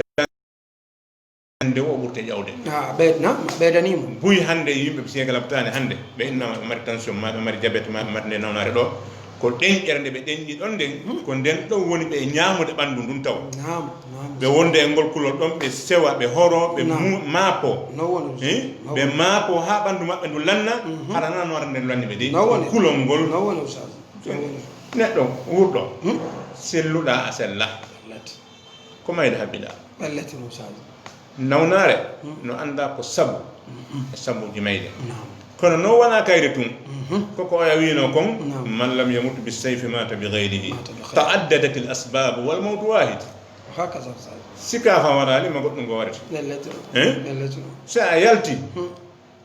hannde o ɓurte ƴawde. Ah, ɓeyda-, na, ma ɓeydanii mo. Buy hannde yimɓe siyeekal labtaani hannde, ɓe inna ɓe mari tension, maa ɓe mari diabète, maa ɓe mari nde nawnaare ɗoo. Ko ɗenƴere nde ɓe ɗenƴi ɗon nden, ko nden ɗon woni ɓe e ñaamude ɓanndu ndun taw. Naam, naam. Ɓe wonde e ngol kulol ɗon, ɓe sewa, ɓe horo, ɓe mu-, maapoo. No woni. Eh? No woni. Ɓe maapoo haa ɓanndu maɓɓe ndu lanna, hara nana no arande ndu lanni ɓe dey. No woni. Kulol ngol. No woni, Ustaz. No woni. Neɗɗo wuurɗo, selluɗaa a sella. Ko mayde habbiɗaa. Ɓallete ɗum saabi. Nawnaare no anndaa ko sabu e sabuuji mayde. Naam. Kono no wonaa kayre tun. Ko ko oya wiino kon, naam, "Man lam yamut bi sayfi mata bi ghayrihi." Mata bi ghayrihi. Ta'addadat al asbab wal mawtu wahid. Hakaza saabi. Si kaafa waraali ma goɗɗum ngo warete. Ɓallete ɗum. Eh? Ɓallete ɗum. Si a yalti,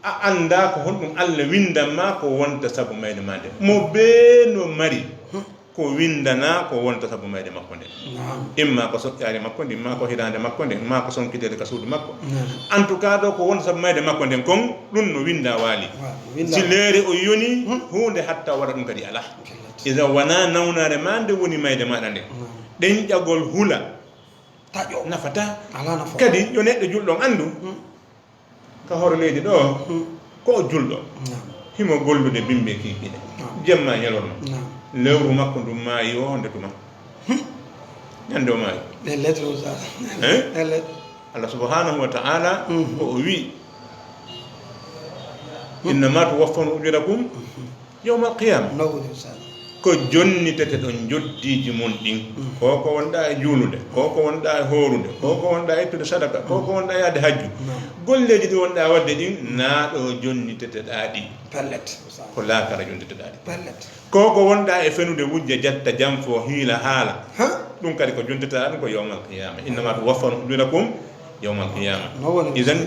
a anndaa ko honɗum Allah winndan ma ko wonta sabu mayde ma nde. Mo bee no mari ko winndanaa ko wonta sabu mayde makko nden. Naam. Imma ko soƴƴaare makko nden, imma ko hiraande makko nden, imma ko sonkideede ka suudu makko. Naam. En tout cas, ɗo ko wonta sabu mayde makko nden kon, ɗum no winndaa waali. Wa-, winndaa. Si leere o yoni, huunde hatta o waɗa ɗum kadi alaa. Idan wonaa nawnaare ma nde woni mayde maaɗa nden. Naam. Ɗenƴagol hula. Taƴo. Nafataa. Alaa nafa. Kadi yo neɗɗo julɗo on anndu. Ka hoore leydi ɗo, ko o julɗo. Naam. Himo gollude bimbe kiikiiɗe. Naam. Jemma e ñalorma. Naam. Lewru makko ndun maayi o honde tuma? Ñande o maayi. Ɓallete ɗum saabi. Eh? Ɓallete. Allah subhanahu wa ta'ala ko o wi, "Innama tuwaffawna ujurakum yawmal qiyama." No woni, Ustaz? Ko jonnitete ɗon joddiiji mon ɗin. Ko ko wonɗaa e juulude, ko ko wonɗaa e hoorude, ko ko wonɗaa e ittude sadaka, ko ko wonɗaa e yaade hajju. Naam. Golleeji ɗi wonɗaa waɗde ɗin, naa ɗo jonniteteɗaa ɗi. Pellet, Ustaz. Ko laakara jonniteteɗaa ɗi. Pellet. Ko ko wonɗaa e fenude wujja, jatta, janfo, hiila, haala. Ha? Ɗum kadi ko jonniteteɗaa ɗum ko yawmal qiyama. "Innama tuwaffawna ujurakum yawmal qiyama." No woni. Idan,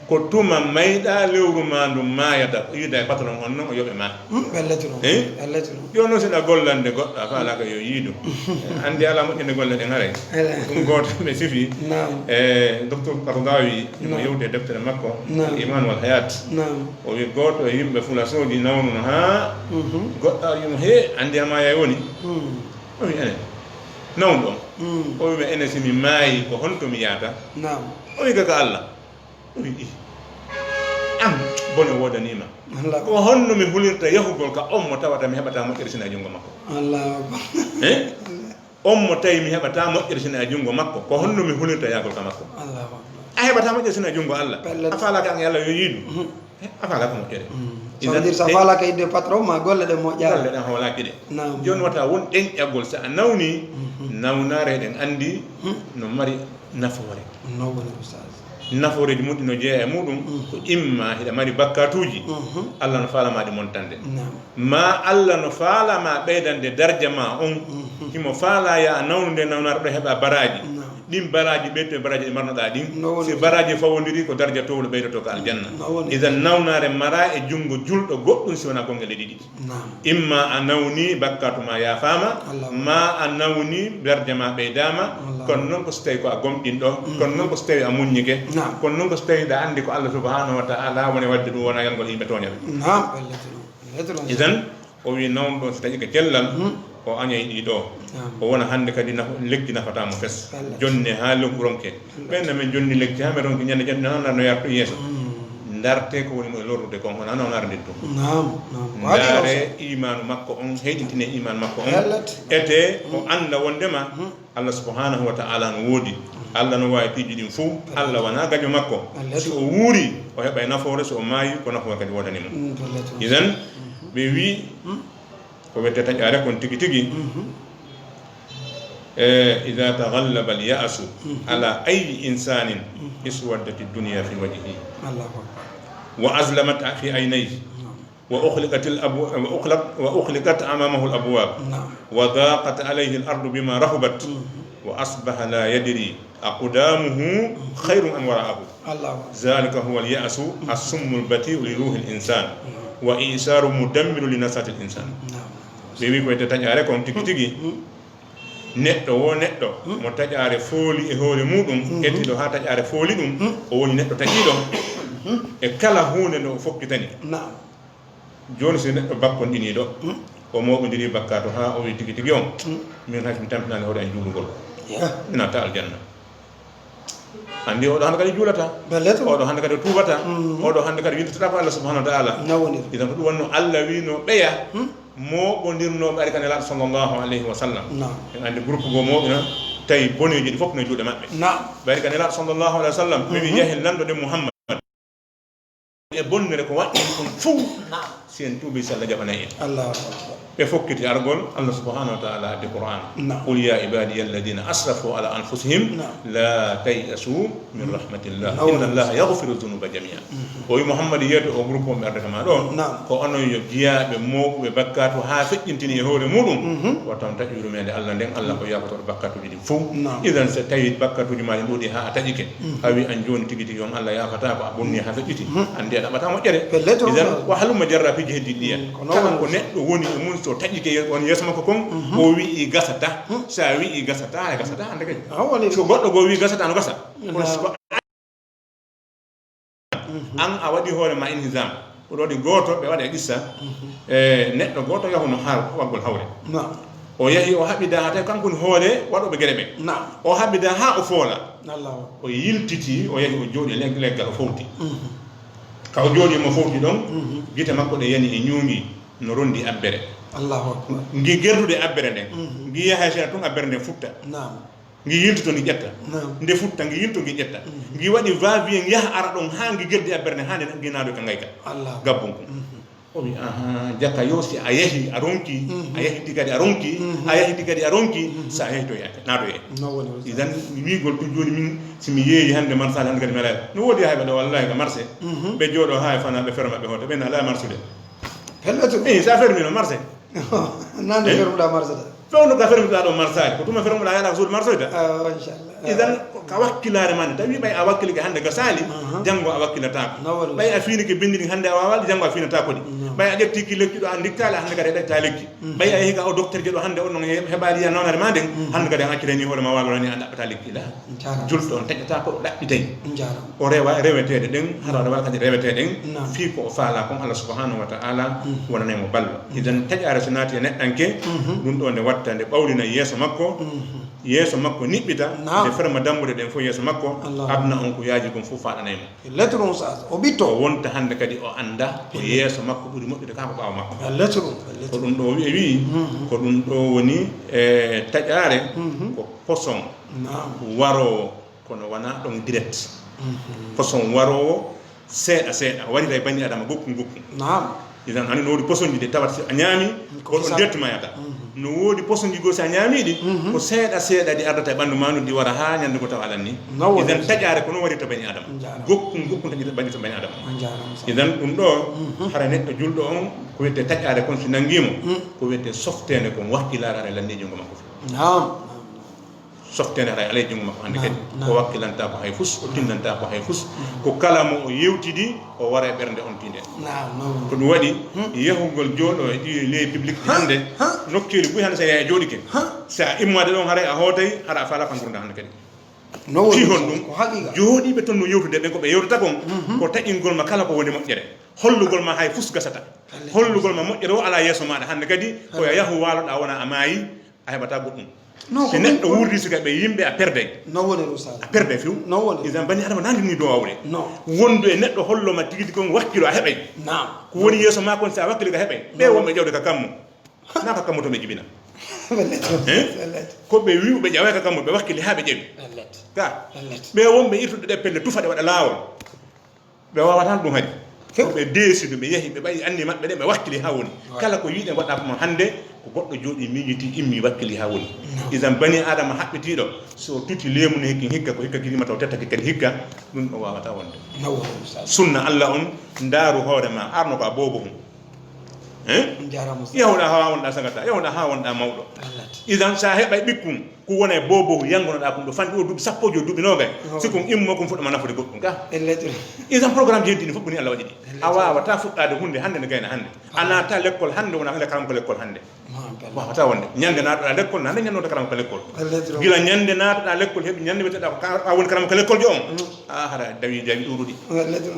ko tuma mayɗaa lewru ma ndun maayata, yiida e patron on non, o yoɓe ma. Hmm, ɓallete ɗum. Eh? Ɓallete ɗum. Jooni non, si ɗa gollande goɗɗo, a faalaaka yo yiidu. Anndi alaa moƴƴinde golle ɗen haray. Alaa. Ɗum gooto ɓe sifi. Naam. E docteur Qaradawi, himo yewti e deftere makko, Al Iman wal Hayat. Naam. O wi gooto e yimɓe fulasooji nawnuno haa goɗɗo ari mo, "Hee, anndi a maayay woni?" Hmm. O wi, "Enen." Nawnuɗo on. Hmm. O wi, "Enen, si mi maayi, ko honto mi yaata?" Naam. O wi, "Ka, ka Allah." O wi, "Ih. An, bone woodanii ma. Allah. Ko honno mi hulirta yahugol ka on mo tawata mi heɓataa moƴƴere sina e junngo makko?" Allahu Akbar. Eh? On mo tawi mi heɓataa moƴƴere sina e junngo makko, ko honno mi hulirta yahgol ka makko?" Allahu Akbar. A heɓataa moƴƴere sina e junngo Allah. Pellet. A faalaaka an e Allah yo yiidu. Mhm. Eh, a faalaaka moƴƴere. Mm. Idan, ça veut dire, so a faalaaka yiide patron ma, golle ɗen moƴƴaali. Golle ɗen hoolaaki ɗe. Naam. Jooni wata won ɗenƴagol, so a nawni, nawnaare eɗen anndi no mari Nafoore. No woni, Oustaz? Nafooreeji mum ɗi no jeeya e muɗum, ko imma hiɗa mari bakkatuuji, Allah no faalama ɗi montande. Ma Allah no faalama ɓeydande darja ma on, himo faala ya a nawnu nde nawnaare ɗo heɓa baraaji. Ɗin baraaji ɓeyto e baraaji ɗi marnoɗa ɗin. Si baraaji fawondiri ko darja towɗo ɓeydoto ka aljanna. Idan nawnaare mara e junngo julɗo goɗɗum si wona gonɗe leydi ɗiɗi. Imma a nawni bakkatu ma yaafaama, ma a nawni darja ma ɓeydaama. Kono noon ko so tawi ko a gomɗinɗo, kono noon ko so tawi a muññike, kono noon ko so tawi hiɗa anndi ko Allah subhanahu wa ta'ala woni wadde ɗum, wona yalngol yimɓe tooñata. Idan o wi nawnuɗo so taƴi ko cellal, o añay ɗi ɗo. O wona hannde kadi naf-, lekki nafata mo fes. Jonne haa lewru ronke. Ɓen no min jonni lekki haa min ronki ñande jannde, nana no yartu yeeso. Ndarte ko woni mo e lorrude kon, wona nawnaare nden tun. Ndaare imaanu makko on, heyɗintine imaanu makko on. Ete o annda wondema Allah subhanahu wa ta'ala no woodi. Allah no waawi piiji ɗin fow. Allah wona gaño makko. Si o wuuri, o heɓay nafoore, si o maayi, ko nafoore kadi woodani mo. Idan ɓe wi ko wiyete taƴaare kon tigi tigi. Eh, إذا تغلب اليأس على أي إنسان اسودت الدنيا في وجهه وأظلمت في عينيه وأغلقت الأبو-، وأغلق-، وأغلقت أمامه الأبواب وضاقت عليه الأرض بما رحبت وأصبح لا يدري أقدامه خير أم وراءه. ذلك هو اليأس السم البتيء لروح الإنسان وإعصار مدمر لنساة الإنسان. Ɓe wi ko wiyete taƴaare kon tigi tigi. Neɗɗo wo neɗɗo mo taƴaare fooli e hoore muɗum, ettiɗo haa taƴaare fooli ɗum, o woni neɗɗo taƴiiɗo e kala huunde nde o fokkitani. Jooni, si neɗɗo bakkonɗiniiɗo, o mooɓondiri bakkaatu haa o wi tigi tigi on, min hay so mi tampinaani hoore an juulugol, mi naata aljanna. Anndi oɗo hannde kadi juulata. Oɗo hannde kadi tuubata. Oɗo hannde kadi yiltata ko Allah subhanahu wa ta'ala. Idan ko ɗum wonno Allah wino ɓeya mooɓondirnooɓe ari ka Nelaaɗo sallallahu alayhi wa sallam. En anndi groupe goo mooɓina, tawi boneeji ɗi fof no juuɗe maɓɓe. Ɓe ari ka Nelaaɗo sallallahu alayhi wa sallam, ɓe wi yahen lanndo ɗen Muhammad e bonnere ko waɗɗen ɗum fow. Si en tuubi, si Allah jaɓanay en. Ɓe fokkiti argol, Allah subhanahu wa ta'ala addi Qur'an. قل يا عبادي الذين أسرفوا على أنفسهم لا تيأسوا من رحمة الله إن الله يغفر الذنوب جميعا. O wi Muhammad, yeeto o groupe on ɓe ardata ma ɗo, ko onon yo jiyaaɓe mooɓuɓe bakkaatu haa feƴƴintini e hoore muɗum, wata on taƴu yurmeende Allah nden, Allah ko yaafotooɗo bakkaatuuji ɗin fow. Idan so tawi bakkaatuuji ma ɗin ɗuuɗi haa a taƴike, a wi an jooni tigi tigi on Allah yaafataa ko a bonni haa feƴƴiti, anndi a ɗaɓɓataa moƴƴere. Idan ko halumma jarra piiji heddiiɗi ɗiya. Kala ko neɗɗo woni e mum so taƴike on yeeso makko kon, o wi'i gasata. So a wi'i gasata, a gasata hannde kadi. So goɗɗo goo wi'i gasata, no gasa. Kono si ko an a waɗi hoore ma inhizam. Ko ɗo ɗi gooto ɓe waɗa e qissa. E neɗɗo gooto yahuno haa waggol hawre. O yahi o haɓida haa tawi kanko woni hoore waɗooɓe gere ɓe. O haɓida haa o foola. O yiltiti, o yahi o jooɗi e leg-, leggal o fowti. Ka o jooɗi mo fowti ɗon, gite makko ɗe yani e ñuugi no rondi abbere. Ngi gerdude abbere nden. Ngi yaha seeɗa tun abbere nden futta. Ngi yiltoto, ngi ƴetta. Nde futta, ngi yilto, ngi ƴetta. Ngi waɗi va-et-vient, yaha ara ɗon haa ngi gerdi abbere nden, haa nde ngi naado ka ngayka. Gabbun kun. O wi, aha, jaka yo si a yahi, a ronki, a yahi ti kadi a ronki, a yahi ti kadi a ronki, sa yahi to yaake, naado e. Idan, wiigol tun jooni min, si mi yeeyi hannde marsaali hannde kadi mi alaa. No woodi hayɓe ɗo, wallahi, ka marché. Ɓe jooɗo haa e fanaa ɓe ferma ɓe hoota, ɓen alaa marsude. Pelletu. Eh, sa fermi no marché. Nande fermuɗa marché da. Fewndo ka fermuɗa ɗo marsaali, ko tuma fermuɗa yaɗa ko suudu marsoyta. Ah, inchallah. Idan ka wakkilaare ma nde tawi ɓay a wakkilike hannde ka saali, janngo a wakkilataako. Ɓay a fiinike binndi ɗin hannde a waawaa ɗi, janngo a fiinataako ɗi. Ɓay a ƴetti ki lekki ɗo a ndittaali, hannde kadi a ƴetta lekki. Ɓay a yehi ka o docteur je ɗo hannde on non heɓaali ya nawnaare ma nden, hannde kadi a accitani hoore ma waawaa ni a ɗaɓɓata lekki la. Julɗo on taƴata ko o ɗaɓɓitay. O rewa reweteeɗe ɗen, hara rewa kadi reweteeɗe ɗen, fii ko o faalaa kon Allah subhanahu wa ta'ala wonanay mo ballo. Idan taƴaare so naati e neɗɗanke, ɗum ɗo nde watta nde ɓawlina yeeso makko, yeeso makko niɓɓita, nde ferma dambuɗe ɗen fof yeeso makko, aduna on ko yaaji kon fof faaɗanay mo. Lettre on sa o ɓitto. O wonta hannde kadi o annda ko yeeso makko ɓuri moƴƴude kaa ko ɓaawo makko. Lettre on. Ko ɗum ɗo o wi'i, ko ɗum ɗo woni e taƴaare, ko poson waroowo. Kono wonaa ɗon direct. Poson waroowo seeɗa seeɗa, wariray bani adama gokkun gokkun. Naam. Idan, ani no woodi posonji ɗi tawata si a ñaami, ko ɗon dettu mayata. No woodi posonji goo si a ñaami ɗi, ko seeɗa seeɗa ɗi ardata e ɓanndu maa ndun, ɗi wara haa ñannde goo tawa alan ni. Idan, taƴaare ko non waɗirta bani Adama. Gokkun, gokkun taƴirta bani, bani Adama. Idan, ɗum ɗo, hara neɗɗo julɗo on, ko wiyetee taƴaare kon si nanngii mo, ko wiyetee softeende kon wakkilaare hara lannii junngo makko few. Softeende haray alay junngo makko hannde kadi. O wakkilantaa ko hay fus, o tinnantaa ko hay fus. Ko kala mo o yewtidi, o wara e ɓernde on tiinde. Ko ɗum waɗi, yahugol jooɗo e ɗi ley public ɗi hannde, nokkeeli buy hannde, so a yahi a jooɗike, so a immaade ɗon, haray a hootay, hara a faalaa ka ngurndan hannde kadi. Fii honɗum? Jooɗiiɓe ton no yewtude ɓen, ko ɓe yewtata kon, ko taƴingol ma kala ko woni moƴƴere. Hollugol ma hay fus gasata. Hollugol ma moƴƴere o alaa yeeso maaɗa hannde kadi, ko a yahu waaloɗaa, wona a maayi, a heɓataa goɗɗum. Si neɗɗo wuurdi siga ɓe yimɓe, a perday. No woni, Ustaz? A perday few. No woni? Idan bani Adama naangi ni dow awre. No. Wondu e neɗɗo hollo ma tigi tigi on wakkilo, a heɓay. Naam. Ko woni yeeso maa kon, si a wakkili ka heɓay. Ɓe wonɓe ƴawde ka kammu. Naa ka kammu to ɓe jibina. Ko ɓe wi'u ɓe ƴaway ka kammu, ɓe wakkili haa ɓe ƴawi. Ka. Ɓe wonɓe irtude ɗe pelle tufa ɗe waɗa laawol. Ɓe waawataa ɗum hari. Ko ɓe deesi ɗum, ɓe yahi, ɓe ɓayi anni maɓɓe ɗen, ɓe wakkili haa woni. Kala ko yiɗen waɗa ko hannde, ko goɗɗo jooɗi miijiti, immi wakkili haa woni. Idan bani Adama haɓɓitiiɗo, so o tuti leemu ne hikki hikka, ko hikka kadi ma taw tettake kadi hikka, ɗum ɗo waawataa wonde. Sunna Allah on, ndaaru hoore ma, arno ko a boobo hum. Yahuɗa haa wonɗa sagata, yahuɗa haa wonɗa mawɗo. Idan sa heɓay ɓikkun, ko wona e boobo, yangonoɗaa kon ɗo fanɗi o duuɓi sappo e joy, duuɓi noogay. Si kon immo, kon fuɗɗa ma nafude goɗɗum ka. Idan programme ji heddi ni fof ko ni Allah waɗi ɗi. A waawataa fuɗɗaade huunde hannde ne gayna hannde. A naata lekkol hannde, wona hannde karam ko lekkol hannde. Waawataa wonde. Ñande naatoɗaa lekkol, naande ñande wonta karam ko lekkol. Gila ñande naatoɗaa lekkol, heɓi ñande wiyeteɗaa ko ka-, a woni karam ko lekkol jo on. A hara a dawi dawi ɗuuɗuɗi.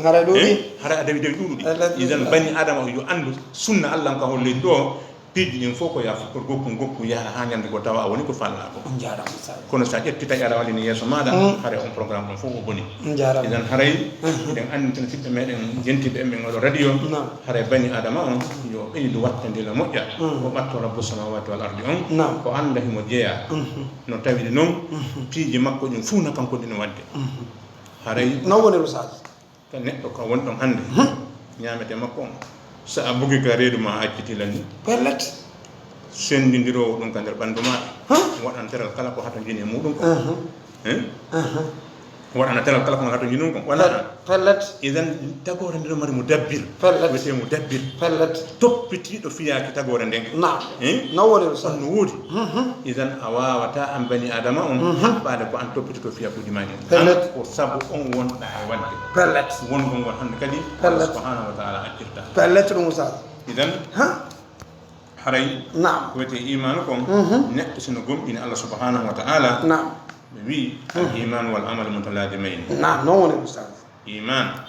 Hara ɗuuɗi. Hara a dawi dawi ɗuuɗuɗi. Idan bani Adama yo anndu sunna Allah ka holli ɗo. Piiji ɗin fof ko yaa fuɗɗor gokku, gokku yaha haa ñande goo tawa a woni ko faalnaa ko. On njaaraama, Ustaz. Kono so a ƴetti taƴaare a wallini yeeso maaɗa, hare on programme on fof o boni. On njaaraama. Idan haray, eɗen anndi tan siɓɓe meɗen jentiiɓe en ɓen oɗo radio, haray bani Adama on, yo ɓeydu wattandila moƴƴa, o ɓatto Rabbu samawati wal ardi on, o annda himo jeyaa. No tawiri non, piiji makko ɗin fof na kanko ɗin waɗde. Haray. No woni, Ustaz? Ka neɗɗo ka woni ɗon hannde, ñaametee makko on, so a bugi ka reedu ma, a acciti lan ni. Pellet. Senndindiroowo ɗum ka nder ɓanndu maaɗa, waɗan teral kala ko hatonjini e muuɗum ko. Waɗana teral kala ko hatonjini ɗum ko. Wala. Pellet. Idan tagoore nde no mari mo dabbir. Pellet. Wiyetee mo dabbir. Pellet. Toppitiiɗo fiyaaki tagoore nden. Naam. No woni, Ustaz? On no woodi. Idan a waawataa an bani Adama on haɓɓaade ko an toppitoto fiyakuuji maa ɗin. Pellet. An ko sabu on wonɗaa e waɗde. Pellet. Wongo ngol hannde kadi Allah subhanahu wa ta'ala accirta. Pellet ɗum, Ustaz. Idan haray ko wiyetee imaanu kon, neɗɗo si no gomɗini Allah subhanahu wa ta'ala, ɓe wi'i al imaanu wal amalu mutalazimayni. Naam, non woni, Ustaz. Iman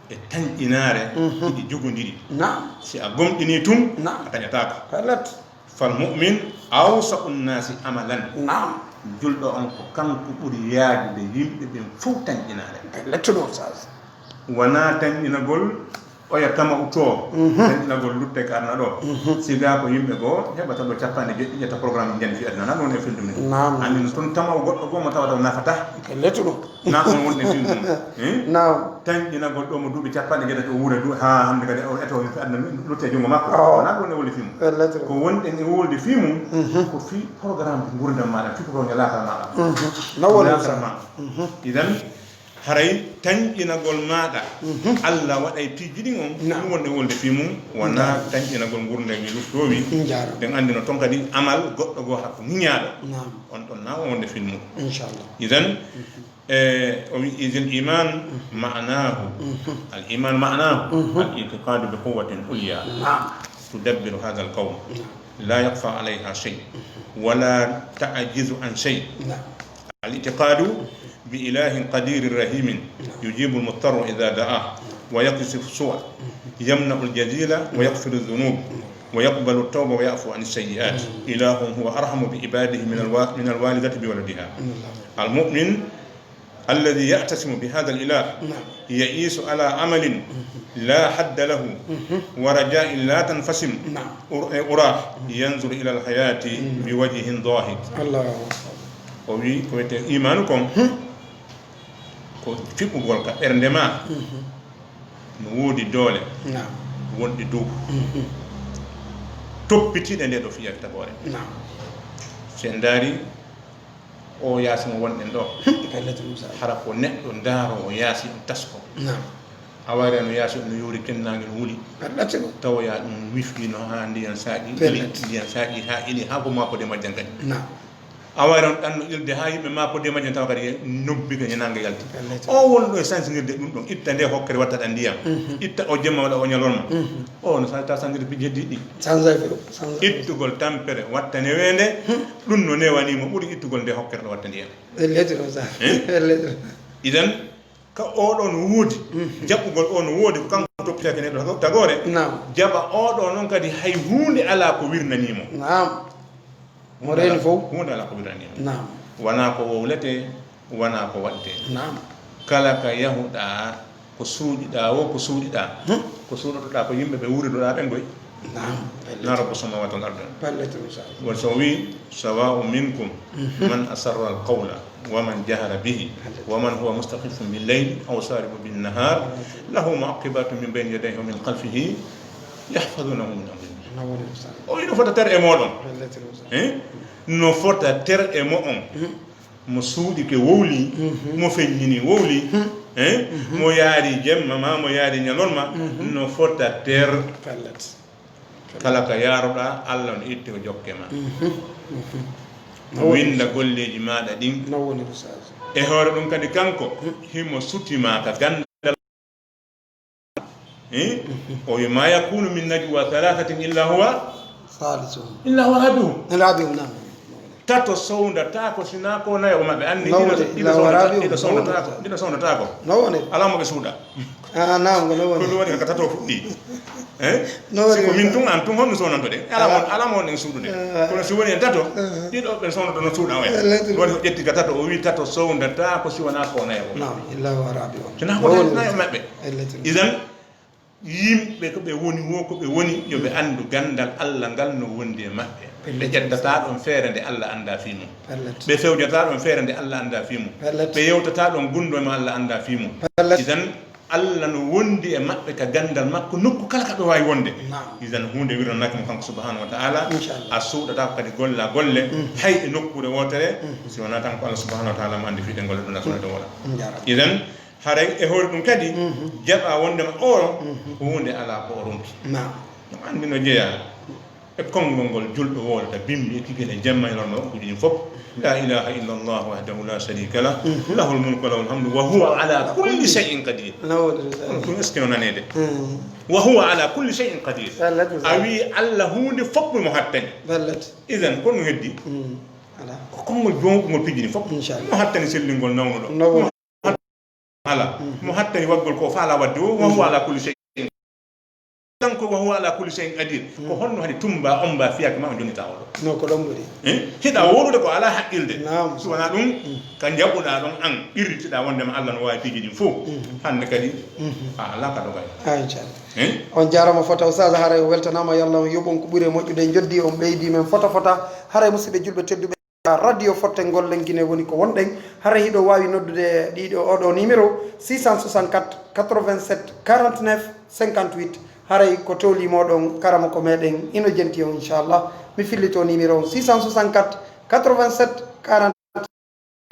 e tanƴinaare hiɗi jogondiri. Naam. Si a gomɗinii tun, a taƴataako. Pellet. Fal mu'min awsa'u nnaasi amalan. Naam. Julɗo on ko kanko ɓuri yaajude yimɓe ɓen fow tanƴinaare. Pellet ɗum, Ustaz. Wanaa tanƴinagol oya tama'u too, tanƴinagol lutte ka aduna ɗo. Siga ko yimɓe goo heɓata ɗo cappanɗe jeɗɗi ƴetta programme jani fi aduna, na ɗum woni e fildu min. Naam. Annin tun tama'u goɗɗo goo mo tawata o nafataa. Pellet ɗum. Na on wonde fii mum. Naam. Tanƴinagol ɗo mo duuɓi cappanɗe jeetati o wuura du-, haa hannde kadi o eto fi aduna lutte e junngo makko. Na ɗum woni e wolde fii mum. Pellet. Ko wonɗen e wolde fii mum, ko fii programme ngurdam maaɗa, fii ko woni laakara maaɗa. No woni laakara ma. Idan, haray tanƴinagol maaɗa, Allah waɗay piiji ɗin on, ɗum wonde wolde fii mum, wonaa tanƴinagol ngurdam e luttoowi. Ɗen anndi no ton kadi amal goɗɗo goo hakko muñaaɗo. Naam. On ɗon na on wonde fii mum. Inchallah. Idan, E, o wi, إذ الإيمان معناه، الإيمان معناه الاعتقاد بقوة عليا تدبر هذا الكون لا يخفى عليها شيء ولا تعجز عن شيء. الاعتقاد بإله قدير رحيم يجيب المضطر إذا دعاه ويكشف السوء يمنع الجزيلة ويغفر الذنوب ويقبل التوبة ويعفو عن السيئات. إله هو أرحم بعباده من الوا-، من الوالدة بولدها. المؤمن الذي يعتصم بهذا الإله، نعم. يعيش على أمل، مم. لا حد له، مم. ورجاء لا تنفصم، نعم. أر-، أراه، مم. ينظر إلى الحياة، مم. بوجه ضاحك. الله أكبر. O wi ko wiyetee imaanu kon, hmm, ko fiɓugol ka ɓernde ma, mhm, no woodi doole. Naam. wonɗe dow, toppitiiɗe nde ɗo fiya tagoore. Naam. Si en ndaari o yaasi mo wonɗen ɗo, Pellet, Moussa. Hara ko neɗɗo ndaaro o yaasi, on tasko. Naam. A wayra no yaasi on no yoori kennaange no wuli. Pellet ko. Tawoya ɗum wifii no haa ndiyan saaƴi ili, Pellet. Ndiyan saaƴi haa ili haa ko maako de majjan kadi. Naam. A wayra no ɗan no ilde haa yimɓe maako de majjan tawa kadi nobbi ko ñanaange yalti. Pellet. O won ɗo e sansingirde ɗum ɗon, itta nde hokkere watta ɗan ndiyam. Mhm. Itta o jemma waɗa o ñalorma. Mhm. O no sa-, ta sangirde piji heddi ɗi. Sansa firo, sansa firo. Ittugol tampere watta neweende, Hmm. Ɗum no newani mo ɓuri ittugol nde hokkere ɗo watta ndiyam. Pellet, Moussa. Eh? Pellet. Idan, ka oɗo no woodi, Mhm. Jaɓugol o no woodi, ko kanko toppitake neɗɗo tago-, tagoore. Naam. Jaɓa oɗo noon kadi hay huunde alaa ko wirnanii mo. Naam. Mo reeni fof. Huunde alaa ko wirnanii mo. Naam. Wanaa ko wowletee, wanaa ko waɗetee. Naam. Kala ka yahuɗaa, ko suuɗiɗaa woo, ko suuɗiɗaa. Hmm. Ko suuɗotoɗaa ko yimɓe ɓe wuuridoɗaa ɓen koy. Naam. Naa Rabbu samawati wal ardi. Pellet, Moussa. Won so o wii, "Sawa'un minkum Mhm. man asarra al qawla wa man jahara bihi wa man huwa mustakhifun bil layli aw saribun bin nahar, lahu mu'aqibatun min bayni yadayhi wa min khalfihi yahfazunahu min amrillah." Naam, Moussa. O ino fota ter e mooɗon. Pellet, Moussa. Eh? No fota ter e mo'on. Mhm. Mo suuɗike wowli, Mhm. Mo feññini wowli, Mhm. Eh? Mhm. Mo yaari jemma ma, mo yaari ñalorma, Mhm. No fota ter. Pellet. Kala ka yaaruɗaa, Allah no itti o jokke ma. Mhm. Mhm. Mo winda golleeji maaɗa ɗin. No woni, Oustaz. E hoore ɗum kadi kanko, Mhm. Himo suti ma ka gandal. Eh? Mhm. O wi, "Ma yakunu min najwa thalathatin illa huwa Salisuhum. Illa huwa rabi'uhum." Illa rabi'uhum, naam. Tato sowndataako, sinaa ko nayo maɓɓe. Anndi No ɗiɗo, woni, ɗiɗo illa huwa sowndata-, rabi'uhum. Ɗiɗo sowndataako. No woni. Alaa mo ɓe suuɗa. Ah, naam, ko no woni. Ko ɗum woni ko tato fuɗɗi. Eh? No woni. Si ko min tun, an tun, honno sownantoɗen? Alaa mo, Ah. Alaa mo wonɗen suuɗude. Ah. Kono si woni en tato, Ah. Ɗiɗo ɓen sownoto no suuɗa oya. Pellet. Ɗum woni ko ƴetti ka tato, o wi tato sowndataako si wonaa ko nayo. Naam, illa huwa rabi'uhum. Sinaa ko No woni. Nayo maɓɓe. Pellet. Idan, yimɓe ko ɓe woni woo, ko ɓe woni, yo ɓe anndu ganndal Allah ngal no wondi e maɓɓe. Ɓe Pellet. Ƴettataa ɗon feere nde Allah anndaa fii mum. Pellet. Ɓe fewjataa ɗon feere nde Allah anndaa fii mum. Pellet. Ɓe yewtataa ɗon gunndoo e ma Allah anndaa fii mum. Pellet. Idan, Allah no wondi e maɓɓe ka ganndal makko, nokku kala ka ɓe waawi wonde. Naam. Idan, huunde wirnanaaki mo kanko subhanahu wa ta'ala. Inchallah. A suuɗataa ko kadi golla golle, Mhm. Hay e nokkuure wootere, Mhm. Si wonaa tan ko Allah subhanahu wa ta'ala mo anndi fii ɗe golle ɗum na sona ɗo wona. Njaaraama. Idan, Haray e hoore ɗum kadi, Mhm. Jaɓa wondema oo, Mhm. Huunde alaa ko o ronki. Naam. No anndi no jeyaa e konngol ngol julɗo woodata bimbi e kigel e jemma e lorma wakkuuji ɗin fof. La ilaha illa Allah wahdahu la sharika lah, Mhm. Lahul mulku wa lahul hamdu wa huwa ala kulli shay'in qadir. Nawde. Kono ɗum est-ce que no naneede? Mhm. Wa huwa ala kulli shay'in qadir. Ballat. A wii Allah huunde fof mo hattani. Ballat. Idan, ko no heddi? Mhm. Alaa. Ko konngol jooɗngol piji ɗin fof. Inchallah. Mo hattani sellingol nawnuɗo. Nawnuɗo. Alaa. Mhm. Mo hattani waɗgol ko faala waɗde o, wa huwa Mhm. ala kulli shay'in. Kanko wa huwa ala kulli shay'in qadir. Ko Mhm. Honno hani tumba, omba, fiyake ma o jonnita oɗo? No ko ɗon ɓuri. Eh? Hiɗa wowlude ko alaa haqqilde. Naam. Si wonaa ɗum, Mhm. Ka jaɓuɗaa ɗon an, qirritiɗaa wondema Allah no waawi piiji ɗin fof. Mhm. Hannde kadi, Mhm. A alaa ka dogay. Ah, inchallah. Eh? On jaaraama fota, Oustaz, haray o weltanaama, yo Allah on yoɓ on ko ɓuri e moƴƴude, njoddii on, ɓeydii men fota fota. Haray musidɓe julɓe tedduɓe, Radio Fottengol Lenngine woni ko wonɗen. Haray hiɗo waawi noddude ɗiɗo, oɗo numéro, six cent soixante-quatre, quatre-vingt-sept, quarante-neuf, cinquante-huit. Haray ko tolnii moɗon, karamoko meɗen ino jenti on, inchallah. Mi fillito numéro on, six cent soixante-quatre, quatre-vingt-sept, quarante,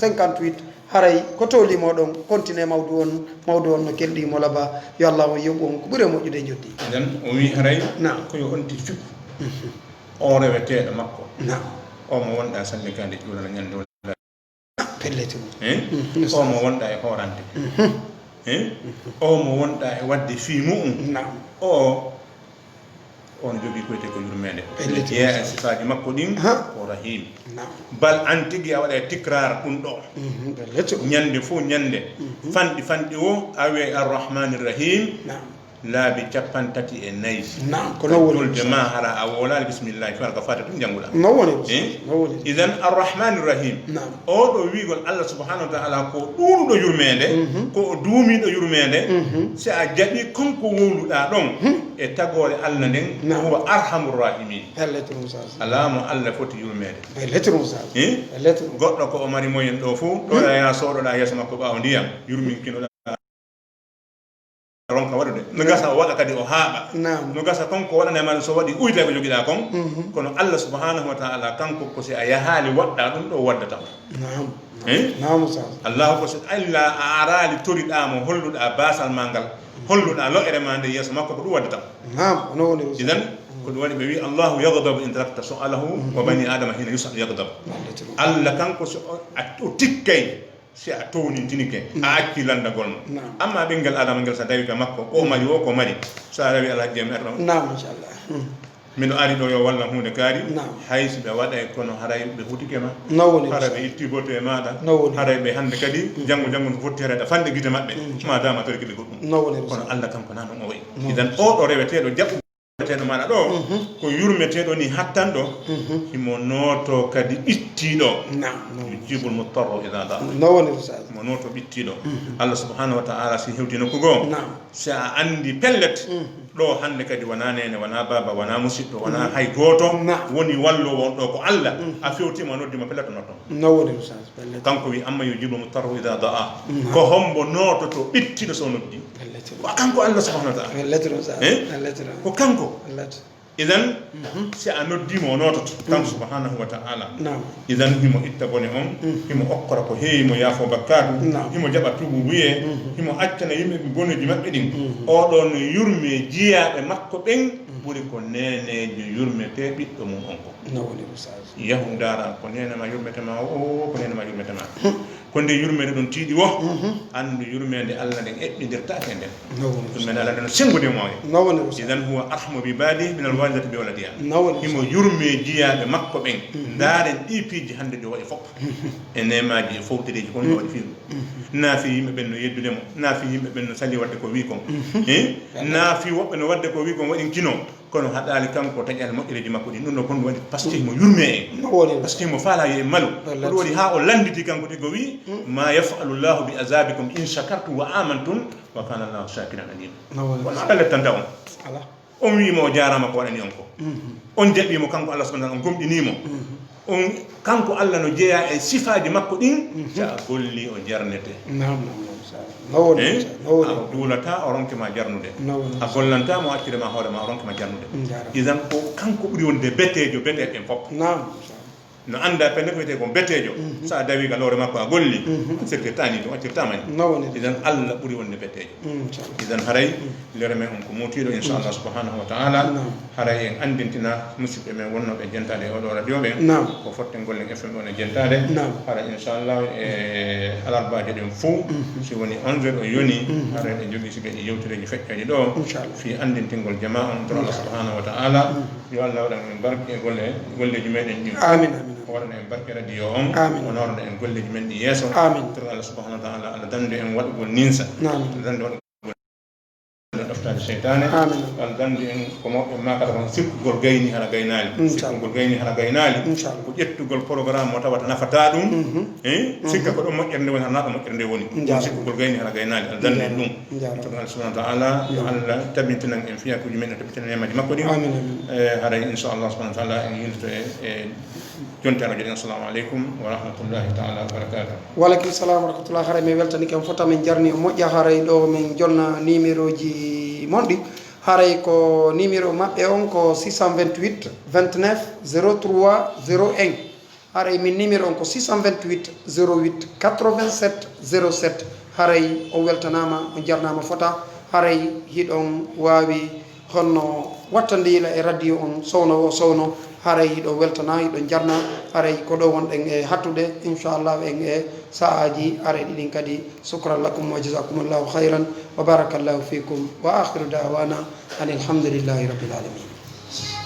cinquante-huit. Haray ko tolnii moɗon, continue mawdu on, mawdu on no kelɗi mo laba. Yo Allah on yoɓ on ko ɓuri e moƴƴude, njoddii. Idan o wi haray Naam. Ko yo onti fiɓu. Mhm. O reweteeɗo makko. Naam. O mo wonɗa sanne kande ƴuurana ñande wala. Pellet. Eh? Mhm. O mo wonɗa e hoorande. Mhm. Eh? O mo wonɗa e waɗde fii mu'un. Naam. O, on jogii ko wiyetee ko yurmeende. Pellet. Jeyaa e sifaaji makko ɗin, Aha. Ko Rahim. Naam. Bal an tigi a waɗa e tikraar ɗum ɗo. Mhm. Pellet. Ñande fof ñande. Mhm. Fanɗi fanɗi o, a wi'ay Arrahmanir Rahim. Naam. Laabi capanɗe tati e nayi. Naam, ko non woni. Julde ma hara a wowlaali bismillahi, fii hara ka faati tun jannguɗaa. Non woni, Eh? Non woni. Idan Arrahmanir Rahim. Naam. Oo ɗoo wi'ugol Allah subhanahu wa ta'ala ko ɗuuɗuɗo yurmeende, Mhm. Ko o duumiiɗo yurmeende, Mhm. Si a jaɓii kon ko wowluɗaa ɗon, Mhm. E tagoore Allah nden, Naam. Wa huwa arhamur rahimin. Pellet, Oustaz. Alaa mo Allah foti yurmeede. Pellet, Oustaz. Eh? Pellet. Goɗɗo ko o mari moyen ɗoo fof, ɗo Mhm. Ya sooɗoɗaa yeeso makko ɓaawo ndiyam, yurminkinoɗaa. ronka waɗude. No gasa o waɗa kadi o haaɓa. Naam. No gasa kon ko waɗanee ma ɗum so waɗi uytay ko jogiɗaa kon. Mhm. Kono Allah subhanahu wa ta'ala kanko ko si a yahaali waɗɗa ɗum ɗo waddata. Naam. Eh? Naam, Ustaz. Allah ko si illa a araali toriɗaa mo, holluɗaa baasal ma ngal, holluɗaa lo'ere ma nde yeeso makko ko ɗum waddata. Naam, no woni Ustaz. Idan, ko ɗum waɗi ɓe wi Allahu yaghdabu in tarakta su'alahu wa bani Adama hina yus'al yaghdab. Wallaahi. Allah kanko so o, a, o tikkay si a townintinike, a acci lanndagol mo. Naam. Amma ɓinngel Adama ngel sa dawi ka makko, ko o mari o ko mari. Sa dawi Alhaji Jami arɗo. Naam, machallah. Hmm. Miɗo ari ɗo yo wallan huunde kaari. Naam. Hay si ɓe waɗay kono haray ɓe hutike ma. No woni Haray ɓe itti boto e maaɗa. No woni. Haray ɓe hannde kadi, janngo janngo no fotti haray ɗa fanɗe gite maɓɓe. Mm. Ma dama torike ɓe goɗɗum. No woni Kono Allah kanko na ɗum o wayi. No Idan woni. Oɗo reweteeɗo jaɓɓu reweteeɗo maɗa ɗo, Mhm. ko yurmeteeɗo ni hattanɗo, Mhm. himo nooto kadi ɓittiɗo. Naam, no woni. Yujibul mutarro ida daa. No woni Ustaz. Himo nooto ɓittiɗo. Mhm. Allah subhanahu wa ta'ala si hewti nokku goo, Naam. si a andi pellet, Mhm. ɗo hannde kadi wona nene, wona baba, wona musiɗɗo, wona Mhm. hay gooto, Naam. woni wallowo on ɗo ko Allah, Mhm. a fewtima a noddima pellet o notto. No woni Ustaz, pellet. Kanko wi amma yujibul mutarro ida daa. Mhm. Ko hombo noototo ɓittiɗo so noddi? Pellet. Ko kanko Allah subhanahu wa ta'ala. Pellet Ustaz. Eh? Pellet. Ko kanko. Pellet. Idan, Mhm. si a noddiimo o noototo, kanko Mhm. subhanahu wa ta'ala. Naam. Idan himo itta bone on, Mhm. himo okkora ko heewi, himo yaafo bakkaatu, Naam. himo jaɓa tuubu wiye, Mhm. himo accana yimɓe ɓe boneji maɓɓe ɗin. Mhm. Oɗo no yurme jiyaaɓe makko ɓen, Mhm. ɓuri ko neeneejo yurmetee ɓiɗɗo mum on ko. No woni Ustaz. Yahu ndaara ko neene ma yurmete ma o, o, ko neene ma yurmete ma. Hmm. Ko nde yurmeende ɗon tiiɗi wo, Mhm. anndu yurmeende Allah nden eɓɓindirtaake nden. No woni Yurmeende Allah nden no senngude mo e. No woni Ustaz. Idan huwa arhamu bi ibadihi min alwalidati bi waladiha. No woni Himo Ustaz. Yurme jiyaaɓe makko ɓen. Mhm. Ndaaren ɗii piiji hannde ɗi o waɗi fof. Mhm. E neemaaji e fowtereeji kon no waɗi fii. Mhm. Naa fii yimɓe ɓen no yeddude mo, naa fii yimɓe ɓen no sali waɗde ko wii kon. Mhm. Eh? Naa fii woɓɓe no waɗde ko wii kon waɗi kino. Kono haɗaali kanko taƴaali moƴƴereeji makko ɗin. Ɗum ɗo kon waɗi parce que mo yurme en. No woni. Parce que mo faala yo en malu. Wallaahi. Ko ɗum waɗi haa o lannditi kanko tigi o wi, Mm. "Ma yaf'alu Allahu bi azabikum in shakartum wa amantum wa kana Allahu shakiran alima." No woni. Kono Allah lettanta on. Ala. On wi mo o jaaraama ko waɗani on ko. Mhm. On jaɓi mo kanko Allah subhanahu wa ta'ala, on gomɗini mo. Mhm. On, kanko Allah no jeyaa e sifaaji makko ɗin, Mhm. si a golli o jarnete. Naam, naam, naam, sa-, no woni, Eh? sa-, no woni. A o duulata, o ronke ma jarnude. No woni. A gollanta mo, accire ma hoore ma, o ronke ma jarnude. Njaaraama. Idan ko kanko ɓuri wonde beteejo, beteeɓe ɓen fof. Naam, sa-, No annda pelle ko wiyetee ko beteejo. Mhm. Sa dawi ka lowre makko a golli, Mhm. a sirtirtaani ɗum, accirtaama ni. No woni. Idan Allah ɓuri wonde beteejo. Mm, inchallah. Idan haray, Mm. lere men on ko muutiiɗo, inchallah Naam. subhanahu wa ta'ala. Naam. Haray en anndintina musidɓe men wonnooɓe jentaade e oɗo radio ɓe. Naam. Ko fotten golle F M ɗon e jentaade. Naam. Haray inchallah e alarbaajo ɗen fof, Mhm. si woni onze heures o yoni, Mhm. haray ɗe jogii si ɓe yewtereeji feƴƴooji ɗo. Inchallah. Fii anndintingol jamaa on to Allah Inchallah. subhanahu wa ta'ala. Mhm. Yo Allah waɗan en barke e golle, golleeji meɗen ɗin. Amin, amin, amin. O waɗana en barke radio on. Amin. O nawrana en golleeji men ɗi yeeso. Amin. To Allah subhanahu wa ta'ala, Allah danndu en waɗugol ninsa. Amin. Allah danndu waɗugol ɗoftaade seytaane. Amin. Allah danndu en ko mawɓe maakata kon sikkugol gayni hara gaynaali. Inchallah. Sikkugol gayni hara gaynaali. Inchallah. Ko ƴettugol programme mo tawata nafataa ɗum. Mhm. Eh? Sikka Mhm. ko ɗo moƴƴere nde woni, hara naa ɗo moƴƴere nde woni. Inchallah. Sikkugol gayni hara gaynaali. Allah danndu en Inchallah. ɗum. Inchallah. To Allah subhanahu wa ta'ala, yo Amin. Allah tabintinan en fiyakuuji men, o tabintina neemaaji makko ɗin. Amin, amin. Eh, haray, inchallah subhanahu wa ta'ala, en yiltoto e, e jonte radio ɗen. Assalamu aleykum wa rahmatullahi ta'ala wa barakatuh. Wa aleykum salam wa rahmatullah. Haray min weltanike on fof, min jarni on moƴƴa. Haray ɗo min jonna numéro ji mon ɗi. Haray ko numéro maɓɓe on ko six cent vingt-huit, vingt-neuf, zéro trois, zéro un. Haray min numéro on ko six cent vingt-huit, zéro huit, quatre-vingt-sept, zéro sept. Haray on weltanaama, on jarnaama fota. Haray hiɗon waawi honno wattandiila e radio on sowno o sowno. Haray hiɗon weltana, hiɗon jarna. Haray ko ɗo wonɗen e hattude. Inchallah en e sa'aaji arayɗi ɗin kadi. Shukran lakum wa jazakumullahu khayran wa barakallahu fikum. Wa akhiru da'wana anil hamdulillahi rabbil alamin.